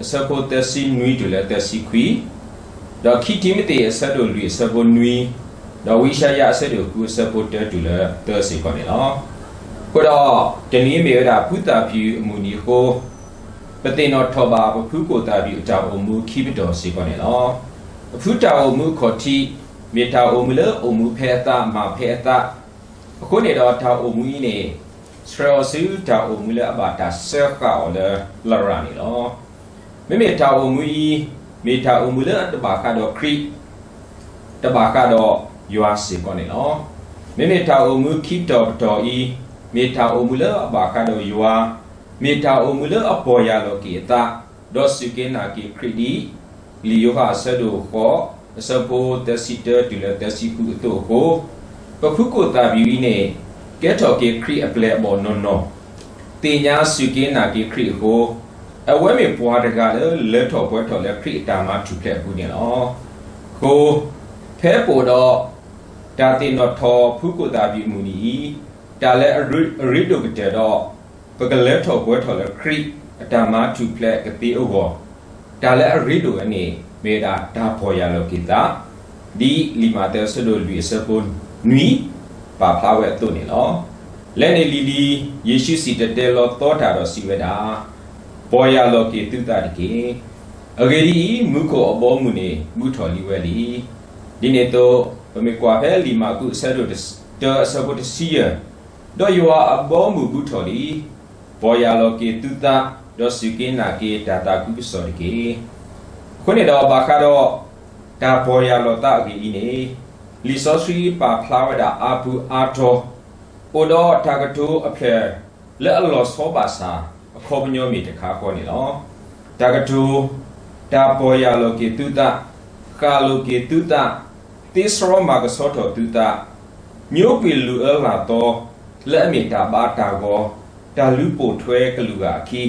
အဆၢဖိသၢဆံနွံတုၤလၢသၢဆံခွံ, ဒီးခံတံၤမသ့းအဆၢဒိၣ်လွံၢ်အဆၢဖိနွံ, ဒီးဝံယၡါယၤအဆၢဒိၣ်ဃုအဆၢဖိတၢတုၤလၢသၢစ့ၢ်ကီးန့ၣ်လီၤ. အဃိဒီး တနံၤအံၤမ့ၢ်ဝဲဒၣ် ဖုသၣ်ဖံးအမုၢ်နံၤအဃိ ပသ့ၣ်နီၣ်ထီၣ်ဘၣ်ပဖုကိၣ်သၣ်ဖံးအတၢ်အိၣ်မူခံပတီၢ်စ့ၢ်ကီးန့ၣ်လီၤ. ပဖုတၢ်အိၣ်မူအခီၣ်ထံး မ့ၢ်တၢ်အိၣ်မူလၢအိၣ်မူဖဲအသး မၤဖဲအသး, အဃိန့ၣ်ဒီးတၢ်အိၣ်မူအံၤန့ၣ် ဆှၢအီၤဆူတၢ်အိၣ်မူလၢအဘၣ်တၢ်စၢဃာ်အီၤလၢလရာ်န့ၣ်လီၤ. မ့မ့ၢ်တၢ်အိၣ်မူအံၤ မ့ၢ်တၢ်အိၣ်မူလၢအတဘၣ်ဃးဒီးခရံာ် တဘၣ်ဃးဒီးယွၤစ့ၢ်ကီးန့ၣ်လီၤ. မ့မ့ၢ်တၢ်အိၣ်မူခံပတီၢ်ပတီၢ်အံၤ မ့ၢ်တၢ်အိၣ်မူလၢအဘၣ်ဃးဒီးယွၤ, မ့ၢ်တၢ်အိၣ်မူလၢအပီၢ်ယၢ်လီၤက့ၤအသး, ဒီးစူၢ်က့ၤနာ်က့ၤခရံာ်ဒ် လံာ်ယိၤဟၣ်အဆၢဒိၣ်ဃိး အဆၢဖိသၢဆံတၢတုၤလၢသၢဆံဃုအသိးအဃိ, ပဖုကိၣ်သၣ်ဘံၣ်အံၤန့ၣ် ကဲထီၣ်က့ၤခရံာ်အပျဲၢ်အဘီၣ်နီၢ်နီၢ်, သ့ၣ်ညါစူၢ်က့ၤနာ်က့ၤခရံာ်အဃိ, အဝဲမ့ၢ်ပှၤတဂၤလၢလၢထီၣ်ပှဲၤထီၣ်လၢခရံာ်အတၢ်မၤထူၣ်ဖျဲးအပူၤန့ၣ်လီၤ. အဃိ, ဖဲပအိၣ်ဒီး တၢ်သ့ၣ်နီၣ်ထီၣ်ဖုကိၣ်သၣ်ဘံၣ်အမုၢ်နံၤအံၤ, တၢ်လၢအရ့ဒိၣ်ကတၢၢ်ဒီး ပကလၢထီၣ်ပှဲၤထီၣ်လၢခရံာ်အတၢ်မၤထူၣ်ဖျဲးကသ့အဂီၢ်, တၢ်လၢအရ့ဒိၣ်ဝဲန့ၣ် မ့ၢ်ဝဲဒၣ်တၢ်ပီၢ်ယၢ်လီၤက့ၤသး, ဒ်လံာ်မးသဲအဆၢဒိၣ်လွံၢ်အဆၢဖိနွံ ပာ်ဖျါဝဲအသိးန့ၣ်လီၤ. လၢန့ၣ်လံၤလံၤ ယ့ၣ်ၡူးစံၣ်တဲၤတဲလီၤသီတၢ်ဒီးစံးဝဲဒၣ်, ပီၢ်ယၢ်လီၤက့ၤသုသးတက့ၢ်. အဂ့ၢ်ဒ်အံၤ, မူခိၣ်အဘီအမုၢ်န့ၣ် ဘူးထီၣ်လံဝဲလံ. ဒ်န့ၣ်အသိး, ပမ့ၢ်ကွၢ်ဖဲလံာ်မၢ်ကူးအဆၢဒိၣ်တၢအဆၢဖိတဆံယဲၢ်, ဒီးယွၤအဘီအမုၢ်ဘူးထီၣ်လံ, ပီၢ်ယၢ်လီၤက့ၤသုသး, ဒီးစူၢ်က့ၤနာ်က့ၤတၢ်သးခုကစီၣ်တက့ၢ်. အဃိန့ၣ်ဒီးဘၣ်ဃးဒီး တၢ်ပီၢ်ယၢ်လီၤသးအဂ့ၢ်အံၤန့ၣ်, လံာ်စီဆှံပာ်ဖျါဝဲဒၣ်အါပူၤအါတီၤ, အိၣ်ဒီးတၢ်ကတိၤအဖျၢၣ်လၢအလီၤဆီဘၣ်ဆၣ် အခီပညီမ့ၢ်တခါဃီန့ၣ်လီၤ. တၢ်ကတိၤ, တၢ်ပီၢ်ယၢ်လီၤက့ၤသုသး, ဃၣ်လိာ်က့ၤသုသး, သ့ဆှီမၤကဆှီထီၣ်သုသး, ညိကွံာ်လုၢ်အၢလၢ်သီ, လၢအမ့ၢ်တၢ်ဘါတၢ်ဂီၤ, တၢ်လုၢ်ပိာ်ထွဲကလုာ်ဂၤအခံ,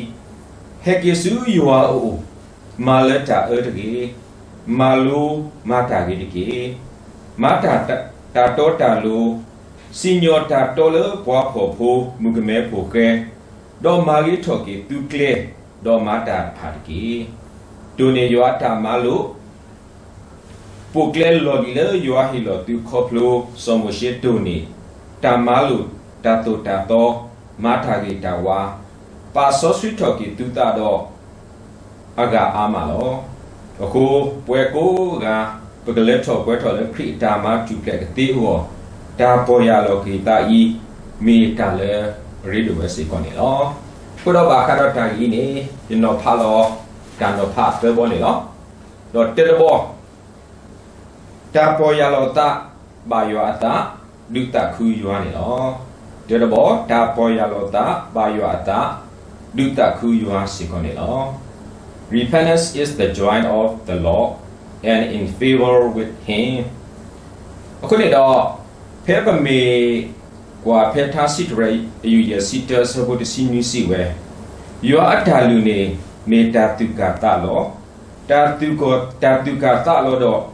ဟဲက့ၤဆူယွၤအအိၣ်, မၤလၢတၢ်အၢတဂ့ၤ, မၤလိမၤတၢ်ဂ့ၤတက့ၢ်. မၤတၢ်တၢ်တီတၢ်လိၤ, စံၣ်ညီၣ်တၢ်တီလၢပှၤဖှီၣ်ဖိမုၣ်ကမဲဖိဃဲ, ဒီးမၤဂ့ၤထီၣ်က့ၤသုကျဲ, ဒီးမၤတၢ်တဖၣ်တက့ၢ်. တိၢ်န့ၢ်ယွၤအတၢ်မၤလိာ် ပိာ်ကျဲလီၢ်လံၤလၢယွၤဟ့ၣ်လီၤသုခီဖျိ စီၤမိၤၡ့တိၢ်န့ၢ် တၢ်မၤလိာ်တၢ်သိၣ်တၢ်သီ, မၤတၢ်ဂ့ၤတၢ်ဝါ, ပာ်စီဆှံထီၣ်က့ၤသုသးဒီး အဂၤအါမးလီၤ. အဃိ, ပဝဲကိးဂၤ ပကလၢထီၣ်ပှဲၤထီၣ်လၢခရံာ်အတၢ်မၤထူၣ်ဖျဲးကသ့အဂီၢ်, တၢ်ပီၢ်ယၢ်လီၤက့ၤသးအံၤ မ့ၢ်တၢ်လၢအရ့ဒိၣ်ဝဲစ့ၢ်ကီးန့ၣ်လီၤ. အဃိဒီးဘၣ်ဃးဒီးတၢ်ဂ့ၢ်အံၤန့ၣ် ယနီၤဖးလီၤတၢ်နီၤဖးသၢဘီန့ၣ်လီၤ. ဒီးတၢတဘီ, တၢ်ပီၢ်ယၢ်လီၤသး ဘၣ်ယွၤအသး, ဒုးသးခုယွၤန့ၣ်လီၤ. တၢတဘီ, တၢ်ပီၢ်ယၢ်လီၤသး ဘၣ်ယွၤအသး, ဒုးသးခုယွၤစ့ၢ်ကီးန့ၣ်လီၤ. Repentance is the joy of the Lord and in favor with him. အဃိန့ၣ်ဒီး, ဖဲပမ့ၢ်ကွၢ်ဖဲထါစံးထီၣ်ပတြၢၤ အယူၢ်ယဲၢ်ဆံတၢ အဆၢဖိတဆံနွံစံးဝဲ, ယွၤအတၢ်လုၢ်န့ၣ် မ့ၢ်တၢ်သူၣ်ကၢ်သးလီၤ, တၢ်သူၣ်ကၢ်, တၢ်သူၣ်ကၢ်သးလီၤဒီး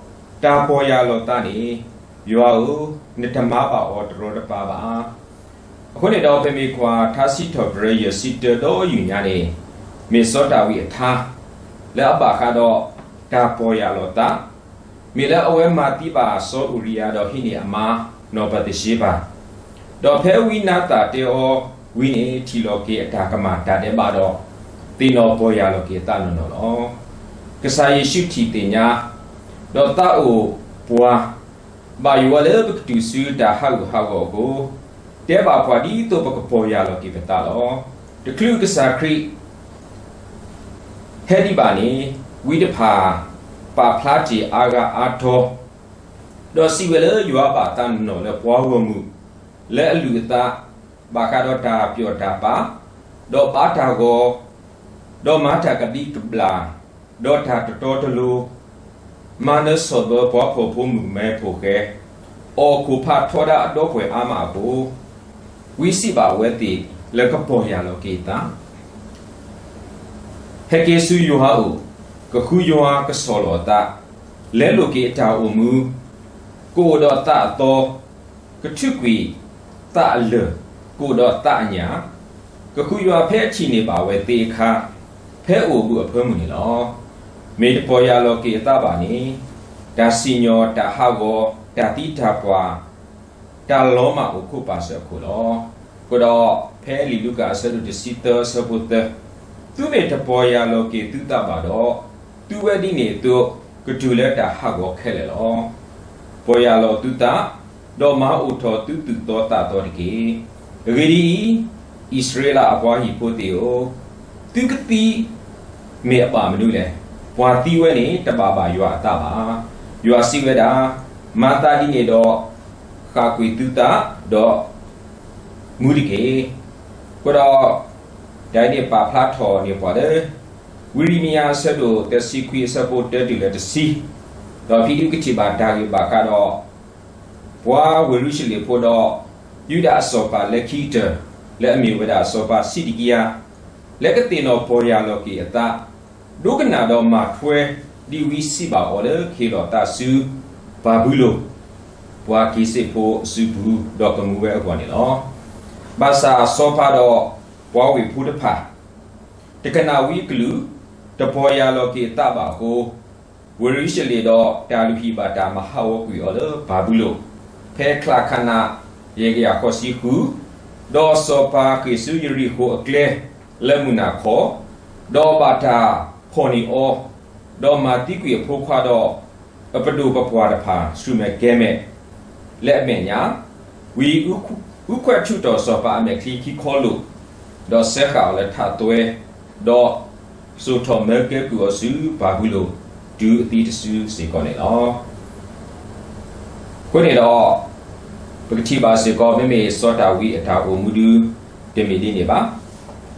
တၢ်ပီၢ်ယၢ်လီၤသးန့ၣ်, ယွၤဧၢ, နတမၤဘၣ်အီၤတရီတပါဘၣ်. အဃိန့ၣ်ဒီး ပမ့ၢ်ကွၢ်ထါစံးထီၣ်ပတြၢၤယဲၢ်ဆံတၢဒီးယုၢ်ညါန့ၣ်, မ့ၢ်စီၤဒၤဝံးအထါ လၢအဘၣ်ဃးဒီးတၢ်ပီၢ်ယၢ်လီၤသး, မ့ၢ်လၢအဝဲမၤသံဘၣ်စီၤအူရံယၤဒီးဟံးန့ၢ်အမါ နီၢ်ပၤသရှ့ဘၤ, ဒီးဖဲဝံနါသၣ်တဲအီၤဝံၤန့ၣ် ထံၣ်လီၤက့ၤအတၢ်ကမၣ်တၢ်ဒဲးဘးဒီး သ့ၣ်နီၣ်ပီၢ်ယၢ်လီၤက့ၤအသးနီၢ်နီၢ်လီၤ. ကစၢ်ယ့ၣ်ၡူးထံၣ်သ့ၣ်ညါ, ဒီးသးအိၣ်ပှၤ ဘၣ်ယိၣ်ဝဲလၢပကတုၤဆူတၢ်ဟးဂူာ်ဟးဂီၤအဃိ, တဲဘၣ်ပှၤဒ်သိးပကပီၢ်ယၢ်လီၤက့ၤပသးလီၤ. တချုးကစၢ်ခရံာ် ဟဲဒံးဘၣ်န့ၣ်, ဝံတဖၣ် ပာ်ဖျါတ့ၢ်အါဂၤအါတီၤ, ဒီးစံးဝဲလၢယွၤဘၣ်သးနီၢ်နီၢ်လၢပှၤဂီၢ်မုၢ် လၢအလုၢ်အသး ဘၣ်ဃးဒီးတၢ်ပျီၣ်တၢ်ပာ်, ဒီးဘါတၢ်ဂီၤ, ဒီးမၤတၢ်ကဘျံးကဘျၣ်, ဒီးတၢ်တတီတလိၤ, မၤနၢၤဆီၣ်ဘၢပှၤဖှီၣ်ဖိမုၣ်မဲဖိဃဲ, အီၣ်ခိၣ်ဖးထီဒါအဒီပုၢ်ဝဲၢ်အါမးအဃိ, ဝံစံးဘၣ်အဝဲသ့ၣ်လၢကပီၢ်ယၢ်လီၤက့ၤအသး ဟဲက့ၤဆူယွၤအအိၣ်, ကဃုယွၤကဆီၣ်လီၤအသး, လဲလိာ်က့ၤအတၢ်အိၣ်မူ, ကအိၣ်ဒီးသးအသီ, ကထုးကွံာ်သးအလၢၢ်, ကအိၣ်ဒီးသးအညၣ်, ကဃုယွၤဖဲအထံၣ်န့ၢ်ဘၣ်ဝဲသ့အခါ, ဖဲအအိၣ်ဘူးအဖၢမုၢ်န့ၣ်လီၤ. မ့ၢ်တပီၢ်ယၢ်လီၤက့ၤအသးဘၣ်န့ၣ်, တၢ်စံၣ်ညီၣ်တၢ်ဟးဂီၤ, တၢ်သံတၢ်ပှၢ်, တၢ်လီၤမၢ်အိၣ်ခိးပာ်စၢၤအခိၣ်လီၤ. အဃိဒီး, ဖဲလံာ်လူၤကၣ်အဆၢဒိၣ်တဆံသၢအဆၢဖိသၢ, သုမ့ၢ်တပီၢ်ယၢ်လီၤက့ၤသုသးဘၣ်ဒီး, သုဝဲဒ်န့ၣ်အသိး, ကတုၤလၢတၢ်ဟးဂီၤခဲလၢာ်လီၤ. ပီၢ်ယၢ်လီၤသုသး, ဒီးမၤအိၣ်ထီၣ်သုသူၣ်သီသးသီတက့ၢ်. အဂ့ၢ်ဒ်အံၤ, အံၣ်စရ့လးအပှၤဟံၣ်ဖိသ့ၣ်ဧၢ, သုကသံ မ့ၢ်အဘၣ်မနုၤလဲၣ်. ပှၤသံဝဲန့ၣ်တဘၣ်ဘၣ်ယွၤအသးဘၣ်. ယွၤစံးဝဲဒၣ်, မၤသးဒ်န့ၣ်ဒီး, ဃၣ်ကွံာ်သုသး, ဒီးမူတက့ၢ်. အဃိဒီး, တၢ်အံၤန့ၣ်ပာ်ဖျါထီၣ်န့ၢ်ပှၤလၢ ဝံယံးရမံယၤအဆၢဒိၣ်သၢဆံခွံအဆၢဖိတၢတုၤလၢတဆံ, ဒီးဖဲအံၤကထံၣ်ဘၣ်တၢ်ဂ့ၢ်ဘၣ်ဃးဒီး ပှၤဝ့ၢ်ယရူၤၡလ့ၣ်ဖိဒီး ယူဒၤအစီၤပၤလၢခံကတၢၢ် လၢအမ့ၢ်ဝဲဒၣ်စီၤပၤစံးဒကံယၤ လၢကသ့ၣ်နီၣ်ပီၢ်ယၢ်လီၤက့ၤအသး ဒိကနၣ်ဒီးမၤထွဲ ဒ်ဝံစံးဘၣ်အီၤလၢကဟ့ၣ်လီၤသးဆူ ဘၤဘူလိၣ် ပှၤက့ၤစ့းဖိအစုပူၤ ဒီးကမူဝဲအဂီၢ်န့ၣ်လီၤ. ဘၣ်ဆၣ်စီၤပၤဒီးပှၤဝ့ၢ်ဖိတဖၣ် တကနၣ်ဝံအကလုၢ်, တပီၢ်ယၢ်လီၤက့ၤအသးဘၣ်အဃိ, ဝ့ၢ်ယရူၤၡလ့ၣ်ဒီးတၢ်လုၢ်ဟံၣ်ဘၣ်တၢ်မၤဟးဂီၤကွံာ်အီၤလၢဘၤဘူလိၣ်, ဖဲချါခနး ယဲၢ်ကယၤဃိးဆံဃု, ဒီးစီၤပၤဃ့ၢ်ဆူယရံၣ်ဃိၤအကျဲ လၢမုၢ်နၤခီ, ဒီးဘၣ်တၢ်ဖီၣ်န့ၢ်အီၤ, ဒီးမၤသံကွံာ်အဖိခွါဒီး အပဒိၣ်ပပှၢ်တဖၣ်ဆူၣ်မဲာ်ကဲၤမဲာ် လၢအမဲာ်ညါ, ဝံအူခွဲးထူးထီၣ်စီၤပၤအမဲာ်ချံခံခီလိာ်, ဒီးစဲဃာ်အီၤလၢထးသွဲ, ဒီးစိာ်ထီၣ်မၢကဲကုၢ်အီၤဆူဘၤဘူလိၣ် တုၤအသံတစုစ့ၢ်ကီးန့ၣ်လီၤ. အဃိန့ၣ်ဒီး ပကထံၣ်ဘၣ်စ့ၢ်ကီး မ့မ့ၢ်စီၤဒၤဝံးအတၢ်အိၣ်မူဒု တမ့ၢ်ဒ်န့ၣ်ဘၣ်.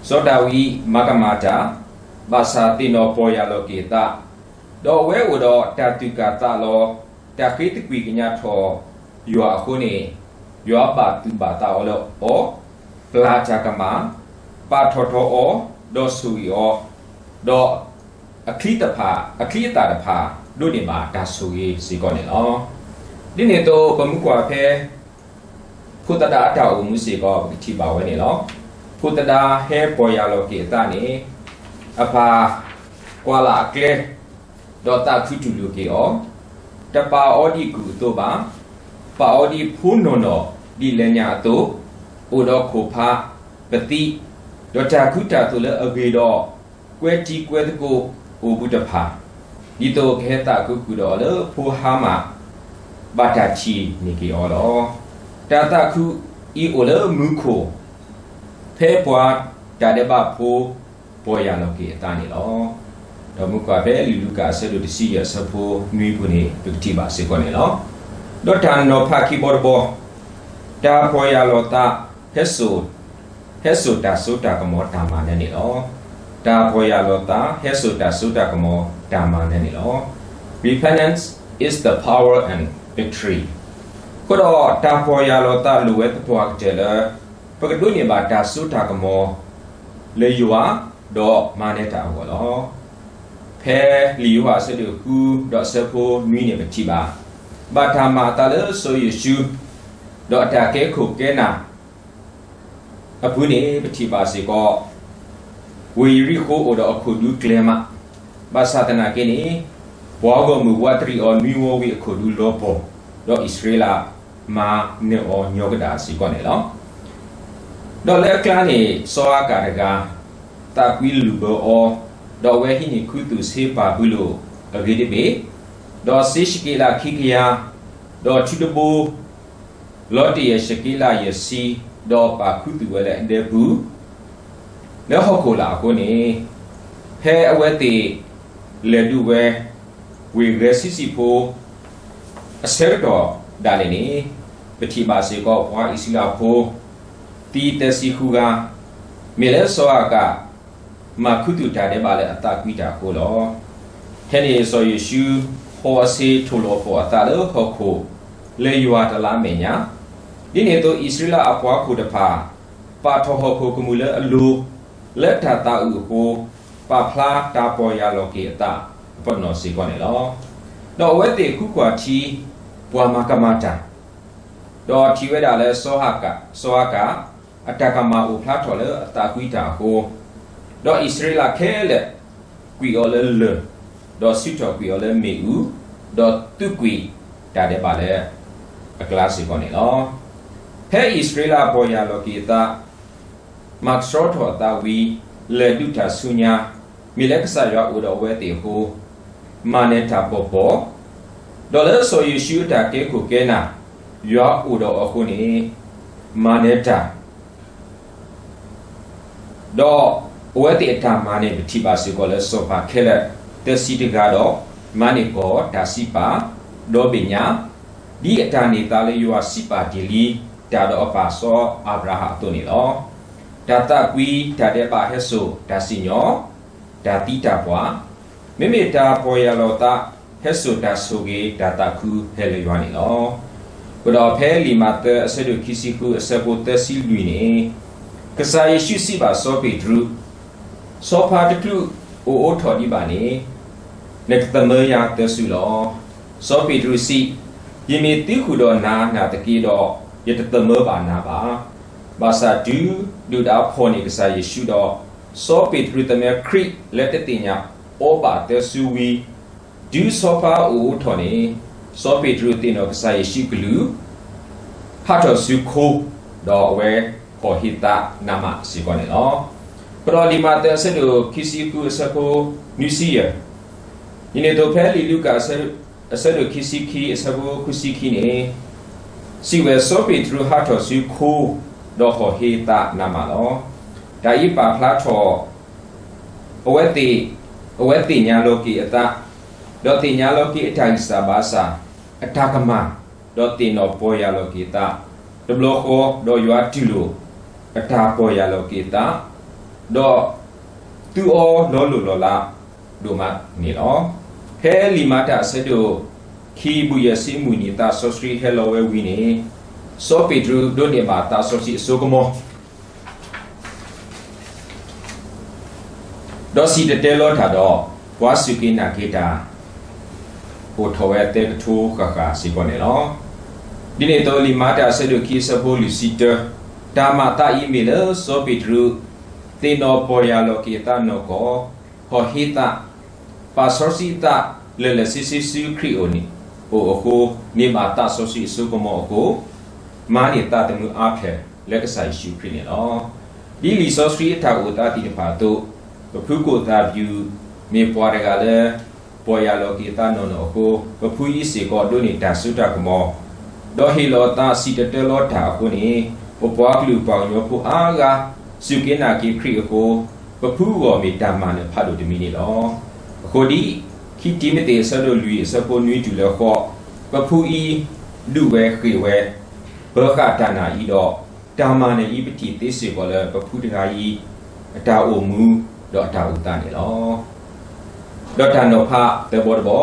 စီၤဒၤဝံးမၤကမၣ်တၢ်, ဘၣ်ဆၣ်သ့ၣ်နီၣ်ပီၢ်ယၢ်လီၤက့ၤအသး, ဒီးအဝဲအိၣ်ဒီးတၢ်သူၣ်ကၢ်သးလီၤ, တၢ်ဃ့သကွံၢ်ကညးထီၣ်ယွၤအဃိန့ၣ်, ယွၤဘၣ်သူၣ်ဘၣ်သးအီၤလၢအီၤ, ပျၢ်တၢ်ကမၣ်, ပာ်ထီၣ်ထီအီၤ, ဒီးဆိၣ်ဂ့ၤအီၤ, ဒီးအချံတဖၣ်, အချံအသၣ်တဖၣ် ဒိးန့ၢ်ဘၣ်တၢ်ဆိၣ်ဂ့ၤစ့ၢ်ကီးန့ၣ်လီၤ. ဒ်န့ၣ်အသိး ပမူကွၢ်ဖဲ ဖိသဒါအတၢ်အိၣ်မူစ့ၢ်ကီး ပကထံၣ်ဘၣ်ဝဲန့ၣ်လီၤ. ဖိသဒါဟဲပီၢ်ယၢ်လီၤက့ၤအသးန့ၣ်, အပၢ်ကွၢ်လၢ်အကျဲ, ဒီးသးခုတူၢ်လိာ်က့ၤအီၤ, တပာ်အီၤဒ်ကုၢ်အသိးဘၣ်, ပာ်အီၤဒ်ဖိနီၢ်နီၢ်ဒ်လဲာ်ညါအသိး, အိၣ်ဒီးခိၣ်ဖး, ပသံ, ဒီးတၢ်ခူတၢ်သိၣ်လၢအဂ့ၤဒီး ကွဲတံၤကွဲသကိးအိၣ်ဘူးတဖၣ်, ဒ်သိးကဟဲသးခုဃုာ်ဒီးအီၤလၢဖိဟါမၢ် ဘၣ်တၢ်ထံၣ်န့ၢ်က့ၤအီၤလီၤ. တၢ်သးခုအံၤအိၣ်လၢမူခိၣ် ဖဲပှၤတၢ်ဒဲးဘးဖိ ပီၢ်ယၢ်လီၤက့ၤအသးန့ၣ်လီၤ. ဒီးမူကွၢ်ဖဲလံာ်လူၤကၣ်အဆၢဒိၣ်တဆံယဲၢ်အဆၢဖိနွံပူၤန့ၣ် ပကထံၣ်ဘၣ်စ့ၢ်ကီးန့ၣ်လီၤ. ဒီးတၢ်နီၤဖးခံဘီတဘီ, တၢ်ပီၢ်ယၢ်လီၤသး ဟဲစိာ်, ဟဲစိာ်တၢ်စိတၢ်ကမီၤတၢ်မၤနၢၤန့ၣ်လီၤ. တၢ်ပီၢ်ယၢ်လီၤသး ဟဲစိာ်တၢ်စိတၢ်ကမီၤတၢ်မၤနၢၤန့ၣ်လီၤ. Repentance is the power and victory. အဃိဒီးတၢ်ပီၢ်ယၢ်လီၤသးလိၣ်ဝဲသပှၢ်ကတၢၢ်လၢ ပကဒိးန့ၢ်ဘၣ်တၢ်စိတၢ်ကမီၤ လၢယွၤ ဒီးမၤနၢၤတၢ်အဂီၢ်လီၤ. ဖဲလံာ်ယိၤဟၣ်အဆၢဒိၣ်ဃုဒီးအဆၢဖိနွံန့ၣ်ပထံၣ်ဘၣ်, ဘၣ်တၢ်မၤအသးလၢစီၤယိၤၡူ ဒီးအတၢ်ကဲခိၣ်ကဲနၢ် အပူၤန့ၣ် ပထံၣ်ဘၣ်စ့ၢ်ကီး ဝ့ၢ်ယရံၣ်ဃိၣ်အိၣ်ဒီးအခိၣ်ဒူကျဲၤမး, ဘၣ်ဆၣ်သနာ်က့န့ၣ် ပှၤဂီၢ်မုၢ်ဝးတရံးအီၤနွံဝီဝံၤအခိၣ်ဒူလီၤပှီၢ်, ဒီးအံၣ်စရ့လးမၤနၢၤအီၤညီကဒၣ်စ့ၢ်ကီးန့ၣ်လီၤ. ဒီးလၢအကျါန့ၣ် စီၤအၤကၣ်တဂၤ သးကွံလုၢ်ဘၢအီၤ, ဒီးအဝဲဟံးန့ၢ်ခူသူၣ်စ့ဘၤဘူလိၣ်အဂ့ၤတဘ့ၣ်, ဒီးစ့ၡက့းလးခံကယၤ, ဒီးထူတဘိ လီၤတ့ၢ်ယဲၢ်ၡက့းလးယဲၢ်ဆံ, ဒီးပာ်ခူသူၣ်ဝဲလၢအဒဲပူၤ လၢဟီၣ်ခိၣ်လာ်အဃိန့ၣ်, ဖဲအဝဲသ့ၣ်လဲၤဒုးဝဲ ဝ့ၢ်ဂဲၤဆံဆံဖိ အဆၢကတီၢ်ဒၣ်လဲာ်န့ၣ်, ပထံၣ်ဘၣ်စ့ၢ်ကီးပှၤအံၣ်စရ့လးဖိ သံသၢဆံဃုဂၤ, မ့ၢ်လၢစီၤအၤကၣ် မၤခူသူၣ်တၢ်ဒဲးဘးလၢအသးကွံတၢ်အဃိလီၤ. ဖဲန့ၣ်စီၤယိၤၡူဟီအီၤစ့ထိၣ်လီၤပှီၢ်အသးလၢဟီၣ်ခိၣ် လၢယွၤတလါအမဲာ်ညါ, ဒ်န့ၣ်အသိးအံၣ်စရ့လးအပှၤခိၣ်တဖၣ် ပာ်ထီၣ်ဟီၣ်ခိၣ်ကမူၣ်လၢအလိၤ လၢတၢ်သးအုးအဃိ, ပာ်ဖျါတၢ်ပီၢ်ယၢ်လီၤက့ၤအသးအပနီၣ်စ့ၢ်ကီးန့ၣ်လီၤ. ဒီးအဝဲသ့ၣ်ဃုကွၢ်ထံ ပှၤမၤကမၣ်တၢ် ဒီးထံၣ်ဝဲဒၣ်လၢစီၤအၤကၣ် စီၤအၤကၣ် အတၢ်ကမၣ်အိၣ်ဖျါထီၣ်လၢအသးကွံတၢ်အဃိ, ဒီးအံၣ်စရ့လးခဲလၢာ် ကွံာ်အီၤလၢလၢၢ်, ဒီးစုထီၣ်ကွံာ်အီၤလၢမ့ၣ်အူ, ဒီးသုးကွံာ်တၢ်ဒဲးဘးလၢအကျါစ့ၢ်ကီးန့ၣ်လီၤ. ဖဲအံၣ်စရ့လးပီၢ်ယၢ်လီၤက့ၤအသး မၤကဆှီထီၣ်အသးဝံၤ လဲၤဒုးတၢ်ဆူညါ, မ့ၢ်လၢကစၢ်ယွၤအိၣ်ဒီးအဝဲသ့ၣ်အဃိ, မၤနၢၤတၢ်ပီၢ်ပီၢ်, ဒီးလၢစီၤယိၤၡူအတၢ်ကဲခိၣ်ကဲနၢ် ယွၤအိၣ်ဒီးအီၤအဃိန့ၣ်, မၤနၢၤတၢ် ဒီးအဝဲသ့ၣ်အတၢ်မၤန့ၣ် ပထံၣ်ဘၣ်စ့ၢ်ကီးလၢစီၤပၤခဲလၢာ် သၢဆံတဂၤဒီး မၤန့ၢ်ကီၢ်တၢ်စံးပာ်, ဒီဘ့ၣ်ညါ, ဒ်အတၢ်န့ၢ်သါလၢယွၤစံးပာ်တ့ၢ်လံ တၢ်ဒီးအပၢ်စီၤအၤဘြၤဟၣ်အသိးန့ၣ်လီၤ. တၢ်သးကွံတၢ်ဒဲးဘးဟဲစိာ်တၢ်စံၣ်ညီၣ် တၢ်သံတၢ်ပှၢ်, မ့မ့ၢ်တၢ်ပီၢ်ယၢ်လီၤသး ဟဲစိာ်တၢ်ဆိၣ်ဂ့ၤတၢ်သးခုဟဲလၢယွၤန့ၣ်လီၤ. အဃိဒီးဖဲလံာ်မးသဲအဆၢဒိၣ်ခံဆံဃုအဆၢဖိသၢဆံလွံၢ်န့ၣ်, ကစၢ်ယ့ၣ်ၡူးစံးဘၣ်စီၤပ့းတရူး, ဆီဖါတချုးအိၣ်အိးထီၣ်ဒံးဘၣ်န့ၣ်, နကသမၢယၤသၢစုလီၤ. စီၤပ့းတရူးစံး, ယမ့ၢ်သံဃုာ်ဒီးနၤနာ်သက့ဒီး, ယတသမၢဘၣ်နၤဘၣ်. ဘၣ်ဆၣ်တုၤဒုၣ်ဒါဖီၣ်န့ၢ်ကစၢ်ယ့ၣ်ၡူးဒီး, စီၤပ့းတရူးသမၢခရံာ်လၢတသ့ၣ်ညါအီၤဘၣ်သၢစုဝံၤ, တုၤဆီဖါအိၣ်အိးထီၣ်န့ၣ်, စီၤပ့းတရူးသ့ၣ်နီၣ်ကစၢ်ယ့ၣ်ၡူးကလုၢ်, ဟးထီၣ်ဆူခိ, ဒီးအဝဲဟီၣ်ဟ့သးနးမးစ့ၢ်ကီးန့ၣ်လီၤ. အဃိဒီးလံာ်မးသဲအဆၢဒိၣ်ခံဆံဃုအဆၢဖိနွံဆံယဲၢ်, ဒ်န့ၣ်အသိးဖဲလံာ်လူၤကၣ် အဆၢဒိၣ်ခံဆံခံအဆၢဖိဃုဆံခံန့ၣ်, စံးဝဲစီၤပ့းတရူးဟးထီၣ်ဆူခိ, ဒီးဟီၣ်ဟ့သးနးမးလီၤ. တၢ်အံၤပာ်ဖျါထီၣ် အဝဲသ့ၣ်, အဝဲသ့ၣ်ညါလီၤက့ၤအသး, ဒီးသ့ၣ်ညါလီၤက့ၤအတၢ်ဂံၢ်စၢ်ဘါစၢ်, အတၢ်ကမၣ်, ဒီးသ့ၣ်နီၣ်ပီၢ်ယၢ်လီၤက့ၤအသး, တဘျီဃီဒီးယွၤတူၢ်လိာ်အတၢ်ပီၢ်ယၢ်လီၤက့ၤအသး, ဒီး သူအီၤလီၤလိၢ်လီၤလးဒိၣ်မးန့ၣ်လီၤ. ဖဲလံာ်မၤတၢ်အဆၢဒိၣ်ခံဘုယဲၢ်ဆံမုၢ်နံၤသးစီဆှံဟဲလီၤဝဲဝံၤန့ၣ်, စီၤပ့းတရူးဒိးန့ၢ်ဘၣ်သးစီဆှံအစိကမီၤ ဒီးစံၣ်တဲၤတဲလီၤတၢ်ဒီး ပှၤစူၢ်က့ၤနာ်က့ၤတၢ် အိၣ်ထီၣ်ဝဲသၢကထိဃၣ်ဃၣ်စ့ၢ်ကီးန့ၣ်လီၤ. ဒ်န့ၣ်အသိးလံာ်မၤတၢ်အဆၢဒိၣ်ခံအဆၢဖိလွံၢ်ဆံတၢ, တၢ်မၤသးအံၤမ့ၢ်လၢစီၤပ့းတရူး သ့ၣ်နီၣ်ပီၢ်ယၢ်လီၤက့ၤအသးနီၢ်ကီၢ်, ဟီၣ်ဟ့သး, ပာ်စီဆှံအသးလၢာ်လၢာ်ဆ့ဆ့ဆူခရံာ်အအိၣ်န့ၣ်, အိၣ်အဃိ, န့ၢ်ဘၣ်သးစီဆှံအစိကမီၤအဃိ, မၤန့ၢ်သးသမူအါဖျဲၣ်လၢကစၢ်ယ့ၣ်ၡူးခရံာ်န့ၣ်လီၤ. ဒ်လံာ်စီဆှံအတၢ်အိၣ်သးသ့ၣ်တဖၣ်အသိး, ပဖုကိၣ်သၣ်ဘျူး မ့ၢ်ပှၤတဂၤလၢ ပီၢ်ယၢ်လီၤက့ၤအသးနီၢ်နီၢ်အဃိ, ပဖုအံၤစ့ၢ်ကီးဒိးန့ၢ်တၢ်စိတၢ်ကမီၤ, ဒီးဟ့ၣ်လီၤသးစံၣ်တဲၤတဲလီၤတၢ်အဃိန့ၣ်, ပပှၤကလုာ်ပှၤကညီဖိအါဂၤ စူၢ်က့ၤနာ်က့ၤခရံာ်အဃိ, ပဖုအဂီၢ်မ့ၢ်တၢ်မၤနၢၤဖးဒိၣ်တမံၤန့ၣ်လီၤ. အဃိဒ် ခံတံၤမသ့း အဆၢဒိၣ်လွံၢ်အဆၢဖိနွံတုၤလၢဃိး, ပဖုအံၤ ဒုးဝဲဃ့ၢ်ဝဲ, ပၢဃာ်တၢ်နာ်အံၤဒီး, တၢ်မၤနၢၤအံၤပထံၣ်သ့စ့ၢ်ကီးလၢပဖုတဂၤအံၤ အတၢ်အိၣ်မူ ဒီးအတၢ်အိၣ်သးန့ၣ်လီၤ. ဒီးတၢ်နီၤဖးသၢဘီတဘီ,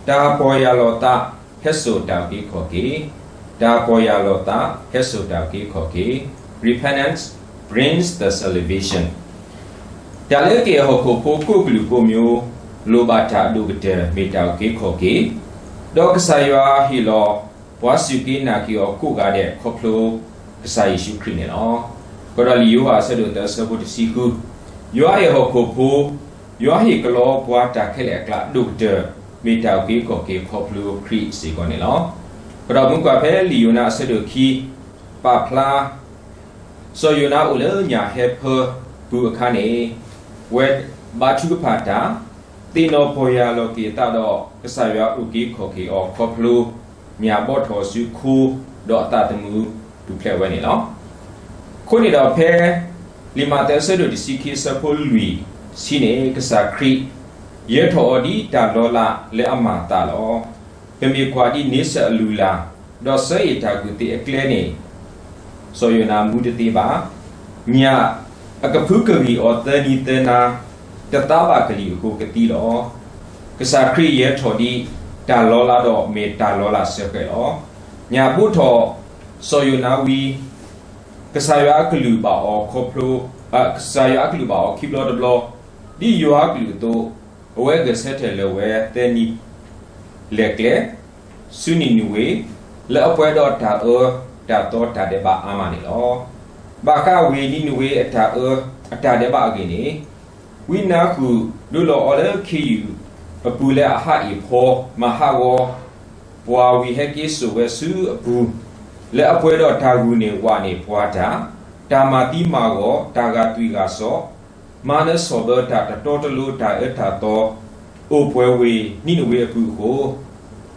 တၢ်ပီၢ်ယၢ်လီၤသး ဟဲစိာ်တၢ်အုၣ်က့ၤခီၣ်က့ၤ, တၢ်ပီၢ်ယၢ်လီၤသး ဟဲစိာ်တၢ်အုၣ်က့ၤခီၣ်က့ၤ, Repentance brings the salvation. တၢ်လၢကဟဲဟီၣ်ခိၣ်ဖိကိးကလုာ်ကိးမံၤ, လိၣ်ဘၣ်တၢ်အဒိၣ်ကတၢၢ်မ့ၢ်တၢ်အုၣ်က့ၤခီၣ်က့ၤ, ဒီးကစၢ်ယွၤဟ့ၣ်လီၤ ပှၤစူၢ်က့ၤနာ်က့ၤအီၤကိးဂၤဒဲးခီဖျိ ကစၢ်ယ့ၣ်ၡူးခရံာ်န့ၣ်လီၤ. အဃိဒီးလံာ်ယိၤဟၣ်အဆၢဒိၣ်သၢအဆၢဖိတဆံဃု, ယွၤအဲၣ်ဟီၣ်ခိၣ်ဖိ, ယွၤဟ့ၣ်ကလီပှၤတၢ်ခဲလၢာ်အကျါအဒိၣ်ကတၢၢ် မ့ၢ်တၢ်အုၣ်က့ၤခီၣ်က့ၤခီဖျိခရံာ်စ့ၢ်ကီးန့ၣ်လီၤ. အဃိဒီးမုၢ်ကွၢ်ဖဲလံာ်ယိၤနါအဆၢဒိၣ်ခံ ပာ်ဖျါ စီၤယိၤနါအိၣ်လၢညၣ်ဟဲဖၢပူၤအခါန့ၣ်, ဝဲဘါထုကဖၣ်တၢ်, သ့ၣ်နီၣ်ပီၢ်ယၢ်လီၤက့ၤအသးဒီး ကစၢ်ယွၤအုၣ်က့ၤခီၣ်က့ၤအီၤခီဖျိ ညၣ်ဘီၣ်ထီၣ်ဆူခိ ဒီးအသးသမူပူၤဖျဲးဝဲန့ၣ်လီၤ. အဃိန့ၣ်ဒီးဖဲ လံာ်မးသဲအဆၢဒိၣ်တဆံခံအဆၢဖိလွံၢ်ဆံန့ၣ် ကစၢ်ခရံာ် ယၢၤထီၣ်အီၤဒ်တၢ်လီၤလးလၢအမၤအသးလီၤ. ပမ့ၢ်ကွၢ်ဒ်န့ဆၢၣ်အလုၢ်အလၢ်, ဒီးစၢအ့ၣ်တၢ်ကူၣ်သ့အကျဲန့ၣ် စီၤယိၤနါမူတသ့ဘၣ်. ညၣ်အကဖုကဂံၢ်အီၤသၢနံၤသၢနၤ, တသါဘၣ်ကလံၤအဃိကသံလီၤ. ကစၢ်ခရံာ်ယၢၤထီၣ်ဒ်တၢ်လီၤလးဒီးမ့ၢ်တၢ်လီၤလးစၢၤဃဲးလီၤ. ညၣ်ဘီၣ်ထီၣ်စီၤယိၤနါဝံၤ, ကစၢ်ယွၤအကလုၢ်ဘၣ်အီၤခီဖျိ, ကစၢ်ယွၤအကလုၢ်ဘၣ်အီၤခံဘျီတဘျီ, ဒ်ယွၤအကလုၢ်အသိး, အဝဲဂဲၤဆၢထၢၣ်လၢာ်ဝဲသၢနံၤ လဲၤကျဲ ဆူနံၤနဝ့ၤ လၢအပှဲၤဒီးတၢ်အၢတၢ်သီတၢ်ဒဲးဘးအါမးန့ၣ်လီၤ. ဘၣ်ဃးဝ့ၢ်နံၤနဝ့ၤအတၢ်အၢအတၢ်ဒဲးဘးအဂ့ၢ်န့ၣ်, ဝံနါဃုာ်ဒိလီၤအီၤလၢခ့ယုၢ်အပူၤလၢအဟးအ့ၣ်ဖီမၤဟးဂီၤ ပှၤဝံၤဟဲက့ၤစိာ်ဝဲဆူအပူၤ, လၢအပှဲၤဒီးတၢ်ဂုာ်န့ၢ်ဝးန့ၢ်ပှၤတၢ်, တၢ်မၤသံမၤဂီၤ, တၢ်ဂာ်သွံၣ်ဂာ်စီၤ, မၤနၢၤဆီၣ်ဘၢတၢ်တတီတလိၤတၢ်အၢတၢ်သီ, အိၣ်ပှဲၤဝ့ၢ်နံၤနဝ့ၤအပူၤအဃိ,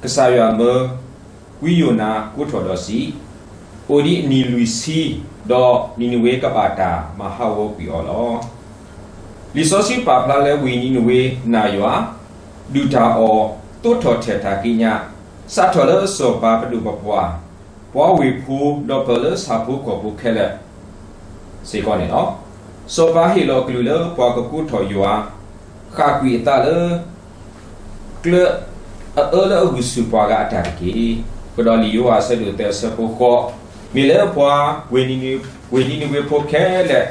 ကစၢ်ယွၤမၢ ဝံယိၤနါကိးထီၣ်ဒီးစံး, အိၣ်ဒ်အနံၤလွံၢ်ဆံ, ဒီးနံၤနဝ့ၤကဘၣ်တၢ်မၤဟးဂီၤကွံာ်အီၤလီၤ. လံာ်စီဆှံပာ်ဖျါလၢဝ့ၢ်နံၤနဝ့ၤနာ်ယွၤ, ဒုၣ်တၢ်အီၣ်, သိးထီၣ်ထဲၣ်တၢ်ကံးညာ်, စးထီၣ်လၢစီၤပၤပဒိၣ်ပပှၢ်, ပှၤဝ့ၢ်ဖိဒီးပၢၢ်လၢဆၣ်ဖိကီၢ်ဖိခဲလၢာ် စ့ၢ်ကီးန့ၣ်လီၤ. စီၤပၤဟ့ၣ်လီၤအကလုၢ်လၢပှၤကကိးထီၣ်ယွၤ, ဃၣ်ကွံာ်အသးလၢ ကျၢၤအအၢလၢအဂုာ်ဆူၣ်ပှၤဂၤအတၢ်တက့ၢ်. ကဒီးလံာ်ယိၤဟၣ်အဆၢဒိၣ်သၢအဆၢဖိဃိး, မ့ၢ်လၢပှၤ ဝ့ၢ်နံၤနဝ့ဖိခဲလၢာ်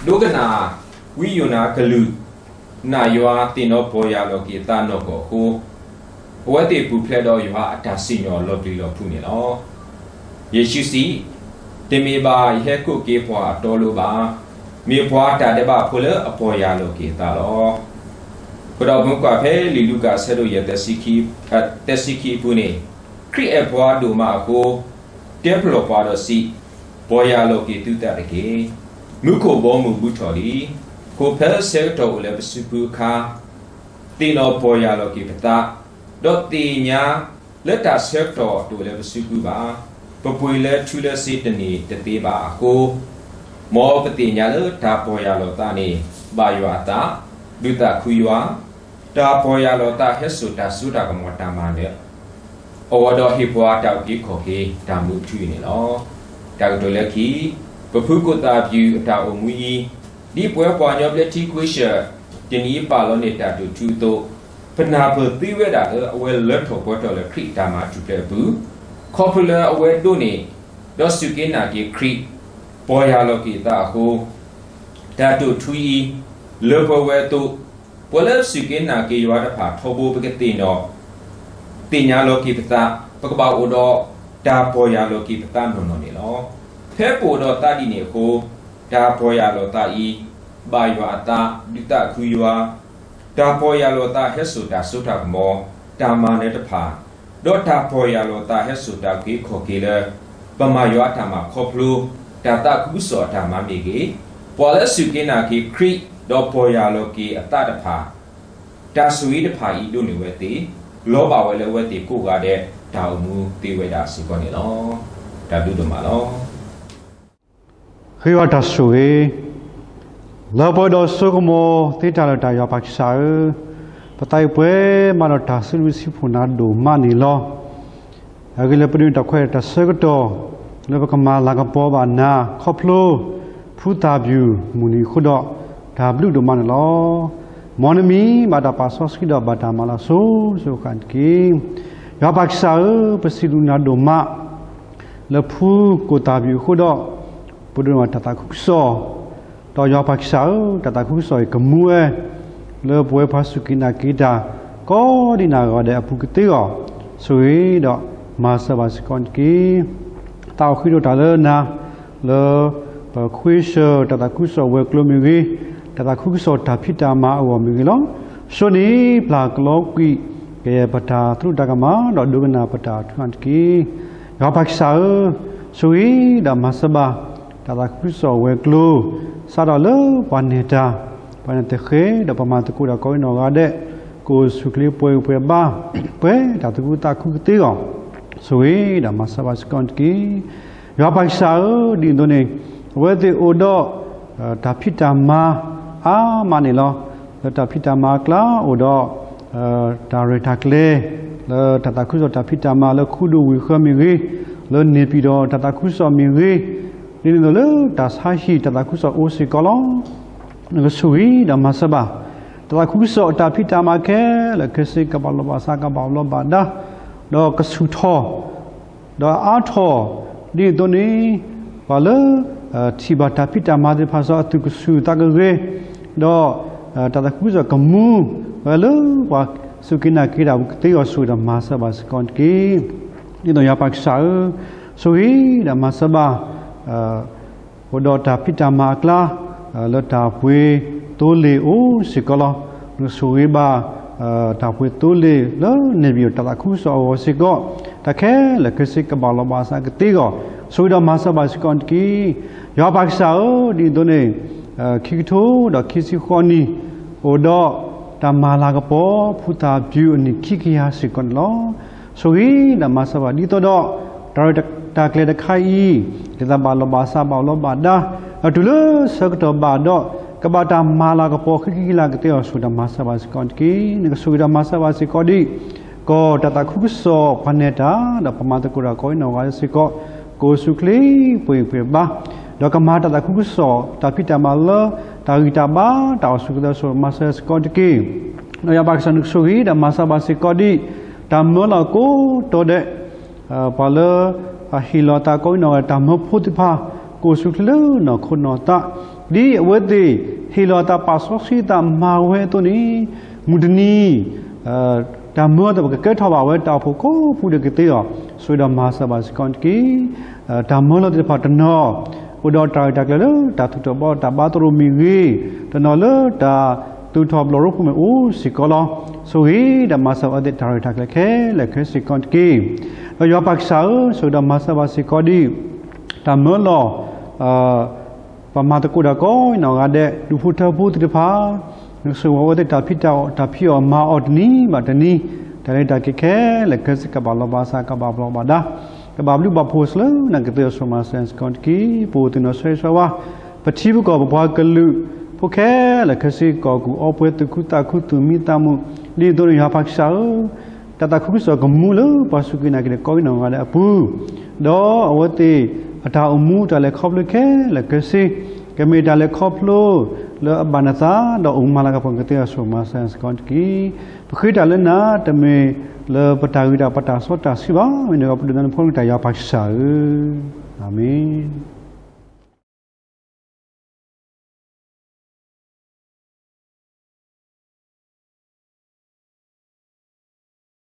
ဒိကနၣ် ဝံယိၤနါကလုၢ် နာ်ယွၤသ့ၣ်နီၣ်ပီၢ်ယၢ်လီၤက့ၤအသးနီၢ်ကီၢ်အဃိ, အဝဲသ့ၣ်ပူၤဖျဲးဒီးယွၤအတၢ်စံၣ်ညီၣ်လီၤပျံၤလီၤဖုးန့ၣ်လီၤ. ယ့ၣ်ၡူးစံး, တမ့ၢ်ဘၣ်ယဟဲကိးက့ၤပှၤအတီအလိၤဘၣ်, မ့ၢ်ပှၤတၢ်ဒဲးဘးဖိလၢအပီၢ်ယၢ်လီၤက့ၤအသးလီၤ. ကဒီးပမ့ၢ်ကွၢ်ဖဲလံာ်လူၤကၣ်အဆၢဒိၣ်ယဲၢ် သၢဆံခံအပူၤန့ၣ်, ခရံာ်အဲၣ်ပှၤဒိၣ်မးအဃိ, တဲပလီၢ်ပှၤဒီးစံး, ပီၢ်ယၢ်လီၤက့ၤသုသးတက့ၢ်. မူခိၣ်ဘီမုၢ်ဘူးထီၣ်လံ. အဃိဖဲဆၢကတီၢ်အိၣ်လၢပစုပူၤအခါ, သ့ၣ်နီၣ်ပီၢ်ယၢ်လီၤက့ၤပသး, ဒီးသ့ၣ်ညါလၢတၢ်ဆၢကတီၢ်တအိၣ်လၢပစုပူၤဘၣ်, ပပှ့ၤလၢထူလၢစ့တန့ၢ်တသ့ဘၣ်အဃိ, မ်ပသ့ၣ်ညါလၢတၢ်ပီၢ်ယၢ်လီၤသးန့ၣ် ဘၣ်ယွၤအသး, ဒုးသးခုယွၤ, တၢ်ပီၢ်ယၢ်လီၤသးဟဲစိာ်တၢ်စိတၢ်ကမီၤတၢ်မၤနၢၤ အဂီၢ်ဒီးဟ့ၣ်ပှၤတၢ်အုၣ်က့ၤခီၣ်က့ၤတၢ်မူအထူအယိာ်န့ၣ်လီၤ. တၢ်ကတိၤလၢခံ, ပဖုကိၣ်သၣ်ပျူၣ်အတၢ်အိၣ်မူအံၤ, ဒ်ပဝဲပှၤကညီဘျၢထံခဝ့ၡၢၣ် တနံၤအံၤပာ်လီၤန့ၢ်တၢ်ဒိၣ်ထူအသိး, ပနၢ်ပၢၢ်သ့ဝဲဒၣ်လၢအဝဲလၢထီၣ်ပှဲၤထီၣ်လၢခရံာ်အတၢ်မၤထူၣ်ဖျဲးအပူၤ, ခီဖျိလၢအဝဲဒိးန့ၢ် ဒီးစူၢ်က့ၤနာ်က့ၤခရံာ် ပီၢ်ယၢ်လီၤက့ၤအသးအဃိ, တၢ်ဒိၣ်ထူအံၤ လၢပှဲၤဝဲအသိး, ပှၤလၢစူၢ်က့ၤနာ်က့ၤယွၤတဖၣ်ထီဘိ ပကသ့ၣ်နီၣ် သ့ၣ်ညါလီၤက့ၤပသး, ပကဘၣ်အိၣ်ဒီးတၢ်ပီၢ်ယၢ်လီၤက့ၤပသးနီၢ်နီၢ်န့ၣ်လီၤ. ဖဲပအိၣ်ဒီးသးဒ်န့ၣ်အဃိ, တၢ်ပီၢ်ယၢ်လီၤသးအံၤ ဘၣ်ယွၤအသး, ဒုးသးခုယွၤ, တၢ်ပီၢ်ယၢ်လီၤသးဟဲစိာ်တၢ်စိတၢ်ကမီၤ, တၢ်မၤနၢၤတဖၣ်, ဒီးတၢ်ပီၢ်ယၢ်လီၤသးဟဲစိာ်တၢ်အုၣ်က့ၤခီၣ်က့ၤလၢ ပမၤယွၤအတၢ်မၤခီဖျိ တၢ်သးခုကစီၣ်အတၢ်မၤမ့ၢ်ဂ့ၤ, ပှၤလၢစူၢ်က့ၤနာ်က့ၤခရံာ် ဒီးပီၢ်ယၢ်လီၤက့ၤအသးတဖၣ်, တၢ်ဆိၣ်ဂ့ၤတဖၣ်အံၤဒိးန့ၢ်ဝဲသ့ၣ်, လီၤဘၣ်ဝဲလၢအဝဲသ့ၣ်ကိးဂၤဒဲးတၢ်အိၣ်မူသ့ဝဲဒၣ်စ့ၢ်ကီးန့ၣ်လီၤ. တၢ်ဘျုးဒိၣ်မးလီၤ. ဃ့ယွၤတၢ်ဆိၣ်ဂ့ၤ, လၢပှဲၤဒီးစိကမီၤသ့တၢ်လၢာ်တၢ် ယွၤပၢ်ကစၢ်ဧၢ, ပသးအံၤပှဲၤမးဒီးတၢ်စုဒုးစုဖှိၣ်နၤဒိၣ်မးန့ၣ်လီၤ. အဂ့ၢ်လၢပဒိးန့ၢ်တၢ်ခွဲးတၢ်ဆၢကတီၢ် လၢပကမၤလၤကပီၤဘၣ်နၤ ခီဖျိ ဖုသၣ်ပျူၣ်မုၢ်နံၤအဃိဒီး တၢ်ဘျုးဒိၣ်မးန့ၣ်လီၤ. မ်နမံၤဘၣ်တၢ်ပာ်စီဆှံဒီးဘၣ်တၢ်မၤလၤစိၤစိၤဃၣ်ဃၣ်တက့ၢ်. ယွၤပၢ်ကစၢ်ဧၢ, ပစံးဘျုးနၤဒိၣ်မး လၢဖုကိၣ်သၣ်ပျူၣ်အဃိဒီး ပဒိးန့ၢ်ဘၣ်တၢ်သးခုကစီၣ်, ဒီးယွၤပၢ်ကစၢ်ဧၢ, တၢ်သးခုကစီၣ်အံၤကမူဝဲ လၢပဝဲပှၤစူၢ်က့ၤနာ်က့ၤတၢ် ကိးဒံးနီၢ်ဂၤဒဲးအပူၤကသ့အဂီၢ်, ဆိၣ်ဂ့ၤဒီးမၤစၢၤဘၣ်စ့ၢ်ကီးတက့ၢ်. သးအိၣ်ဃံဒိၣ်တၢ်လၢနၤ လၢပခွ့ဆၢၣ်တၢ်သးခုကစီၣ်ဝဲၤကျိၤမ့ၢ်ဂ့ၤ, တၢ်သးခုကစီၣ်တၢ်ဖံးတၢ်မၤအဂီၢ်မ့ၢ်ဂ့ၤလီၤ. ဆိၣ်န့ၢ်ပျၢ်ကလီကွံာ် ကယဲၢ်ပတၢ်သရူးတၢ်ကမၣ် ဒီးဒိကနၣ်ပတၢ်ထုကဖၣ်တက့ၢ်. ယွၤပၢ်ကစၢ်ဧၢ, ဆိၣ်ဂ့ၤဒီးမၤစၢၤဘၣ် တၢ်သးခုကစီၣ်ဝဲၤကျိၤ, စးထီၣ်လၢပှၤနဲၣ်တၢ်, ပှၤနဲၣ်တဃဲ, ဒီးပှၤမၤသကိးတၢ်ကိးဒံးနီၢ်ဂၤဒဲး, ကိးဆူၣ်ချ့ပှဲၤဂံၢ်ပှဲၤဘါ, ပှဲၤတၢ်သကုၤသးခုကသ့အဂီၢ်, ဆိၣ်ဂ့ၤဒီးမၤစၢၤဘၣ်စ့ၢ်ကီးတက့ၢ်. ယွၤပၢ်ကစၢ်ဧၢ, ဒ်သိးန့ၣ် အဝဲသ့ၣ်အိၣ်ဒီး တၢ်ဖံးတၢ်မၤအါမးန့ၣ်လီၤ. လၢတၢ်ဖံးတၢ်မၤအကျါအိၣ်ဒီး တၢ်ရဲၣ်တၢ်ကျဲၤ လၢတၢ်သးခုကစီၣ်တၢ်ဖံးတၢ်မၤလၢခူဒိၣ်ဝံၤဃၢမ့ၢ်ဂ့ၤ, လၢန့ၣ်ပံၤဒီးတၢ်သးခုကစီၣ်မ့ၢ်ဂ့ၤ, ဒ်န့ၣ်အသိးလၢတၢ်ဆါဟံၣ်တၢ်သးခုကစီၣ်အိၣ်စ့ၢ်ကီးလီၤ. နကဆိၣ်ဂ့ၤဒီးမၤစၢၤဘၣ် တၢ်သးခုကစီၣ်အတၢ်ဖံးတၢ်မၤခဲလၢာ်ခဲဆ့ ကဘၣ်လီၤဘၣ်စး ကဘၣ်လီၤဘၣ်ဒါ, ဒီးကဆူၣ်ထီၣ် ဒီးအါထီၣ် ဒ်န့ၣ်အသိးန့ၣ် ပှၤလၢ ထံၣ်ဘၣ်တၢ်ဖံးတၢ်မၤသ့ၣ်တဖၣ်စီၤအသူၣ်ကဆူၣ်သးကဂဲၤ, ဒီး တၢ်သးခုကစီၣ်ကမူ ဝဲလၢပှၤစူၢ်က့ၤနာ်က့ၤတၢ်ပူၤကသ့အဂီၢ် ဆိၣ်ဂ့ၤဒီးမၤစၢၤဘၣ်စ့ၢ်ကီးတက့ၢ်. ဒ်သိးယွၤပၢ်ကစၢ်ဧၢ, ဆိၣ်ဂ့ၤဒီးမၤစၢၤဘၣ် အိၣ်ဒီးတၢ်ဖံးတၢ်မၤအကျါ လၢတၢ်ပှ့ၤသိလ့ၣ်အိၣ်စ့ၢ်ကီးလီၤ. နကဆိၣ်ဂ့ၤဘၣ် တၢ်ပှ့ၤသိလ့ၣ်လၢန့ၣ်ပံၤဒီးတၢ်သးခုကစီၣ်အဂီၢ်စ့ၢ်ကီး တၢ်ခဲလၢာ်ခဲဆ့ကဘၣ်လီၤဘၣ်စးကသ့အဂီၢ် ဆိၣ်ဂ့ၤဒီးမၤစၢၤဘၣ်စ့ၢ်ကီးတက့ၢ်. ယွၤပၢ်ကစၢ်ဧၢ, ဒ်န့ၣ်အသိးန့ၣ် ခံကထိဒီးခံဆံဃိးနံၣ် အိၣ်ဒီးတၢ်မၤလၤကပီၤ ဖုသၣ်ပျူၣ်အနံၣ်ခံကယၤစ့ၢ်ကီးန့ၣ်လီၤ. ဆိၣ်ဂ့ၤဒီးမၤစၢၤဘၣ်ဒ်သိးဒီး တၢ်ရဲၣ်တၢ်ကျဲၤတခါအံၤ ဒ်သိးဘၣ်လီၤဘၣ်စး ဘၣ်လီၤဘၣ်ဒါ အတုၤလၢဆၢကတီၢ်ဘၣ်ဒီး ကဘၣ်တၢ်မၤလၤကပီၤဃံဃံလၤကသ့အဂီၢ် ဆိၣ်ဂ့ၤဒီးမၤစၢၤဘၣ်စ့ၢ်ကီးတက့ၢ်. နကဆိၣ်ဂ့ၤဒီးမၤစၢၤဘၣ်စ့ၢ်ကီးဒ် ကီၢ်တၢ်သးခုကစီၣ်ပှၤနဲၣ်တၢ် ဒီးပှၤမၤသကိးတၢ်ကိးဒံးနီၢ်ဂၤဒဲးစ့ၢ်ကီး ကိးဆူၣ်ချ့ပှဲၤဂံၢ်ပှဲၤဘါ ဒီးကမၤတၢ်သးခုကစီၣ်တၢ်ဖံးတၢ်မၤလၢ တၢ်ဂံၢ်တၢ်ဘါ တၢ်အိၣ်ဆူၣ်ကသီအစိၤ မၤစၢၤစ့ၢ်ကီးတက့ၢ်. ဒီးယွၤပၢ်ကစၢ်နကဆိၣ်ဂ့ၤ ဒီးမၤစၢၤဘၣ်စ့ၢ်ကီးဒံး တၢ်မၢလီၤကိးတီၤဒဲး ပှၤလၢ ဟ့ၣ်လီၤသးကိးနီၢ်ဂၤဒဲး တၢ်မၢဖိသ့ၣ်တဖၣ် ကအိၣ်ဆူၣ်ချ့လၢနီၢ်ခိနီၢ်သး ဒ်အဝဲသ့ၣ် ဟ့ၣ်လီၤသးပာ်စီဆှံသးမၤဝဲအသိးန့ၣ် မုၢ်တနံၤ တၢ်မၢသ့ၣ်တဖၣ်ကကဲထီၣ်ဘၣ်ဝဲ တၢ်အိၣ်ဖှိၣ်ကိးပူၤဒီးကသ့အီၤ ဆိၣ်ဂ့ၤဒီးမၤစၢၤဘၣ်စ့ၢ်ကီးတက့ၢ်. တၢ်မၢလီၤသ့ၣ်တဖၣ်တနီၤ အိၣ်ဒီးတၢ်ရဲၣ်တၢ်ကျဲၤလၢ တၢ်သူၣ်ထီၣ်ဘှီတၢ်ဘါသရိာ်မ့ၢ်ဂ့ၤ, တနီၤလၢတၢ်သူၣ်ထီၣ်ဘှီရိဖှိၣ်မ့ၢ်အိၣ်စ့ၢ်ကီးလီၤ. ဆိၣ်ဂ့ၤဒီးမၤစၢၤအဝဲသ့ၣ် တၢ်ရဲၣ်တၢ်ကျဲၤခဲလၢာ်ခဲဆ့စ့ၢ်ကီးတက့ၢ်. ဒီးယွၤပၢ်ကစၢ်ဧၢ, ဆိၣ်ဂ့ၤဒီးမၤစၢၤဘၣ်စ့ၢ်ကီးဒံး တၢ်မၢလီၤ ပှၤမၤသကိးတၢ်ကိးနီၢ်ဂၤဒဲး ဒူဖိထၢဖိသ့ၣ်တဖၣ်, နကဆိၣ်ဂ့ၤအဝဲသ့ၣ် တၢ်ဖံးတၢ်အီၣ် တၢ်ဖံးအီၣ်မၤအီၣ်တနံၤဘၣ်တနံၤ, တၢ်လဲၤတၢ်က့ၤခဲလၢာ်ခဲဆ့ ကဘၣ်လီၤဘၣ်စး ကဘၣ်ဘျီးဘၣ်ဒါ, ကဘၣ်ဘျုးဘၣ်ဖှိၣ် ဆိၣ်ဂ့ၤလၢနကသ့အစိၤ မၤစၢၤစ့ၢ်ကီးတက့ၢ်. ပအိၣ်သ့ၣ်နီၣ်ဆိၣ်ဂ့ၤဆိၣ်ဝါ ပထံပကီၢ်ပပှၤကလုာ်ဖိခဲလၢာ်ခဲဆ့ ကီၢ်ကူၣ်အီပှဲၤ သူၣ်ခုသးခု သူၣ်မံသးမုာ် ဒ်သိးဒီးယွၤပၢ်ကစၢ်ဧၢ တၢ်သးခုကစီၣ်ကမူလၢပှၤစူၢ်က့ၤနာ်က့ၤဒီးကိးနီၢ်ဂၤဒဲးအပူၤ, ဒီးအဝဲသ့ၣ်အတၢ်အိၣ်မူ တၢ်လဲၤခီဖျိခဲလၢာ်ခဲဆ့ ကမ့ၢ်တၢ်လဲၤခီဖျိလၢအဘၣ်နသး ဒီးအိၣ်မၤလၤကပီၤကသ့အစိၤ မၤစၢၤစ့ၢ်ကီးတက့ၢ်. ပဃ့တၢ်လၢနၤ တမ့ၢ်လၢပတၢ်ဂံၢ်တၢ်ဘါ ပတၢ်စီတၢ်ဆှံဘၣ်, မ့ၢ်န့ၣ်ပဒိးန့ၢ်နဖိနကတၢၢ် ယွၤပၢ်ကစၢ်ဧၢ, အၤမ့ၣ်.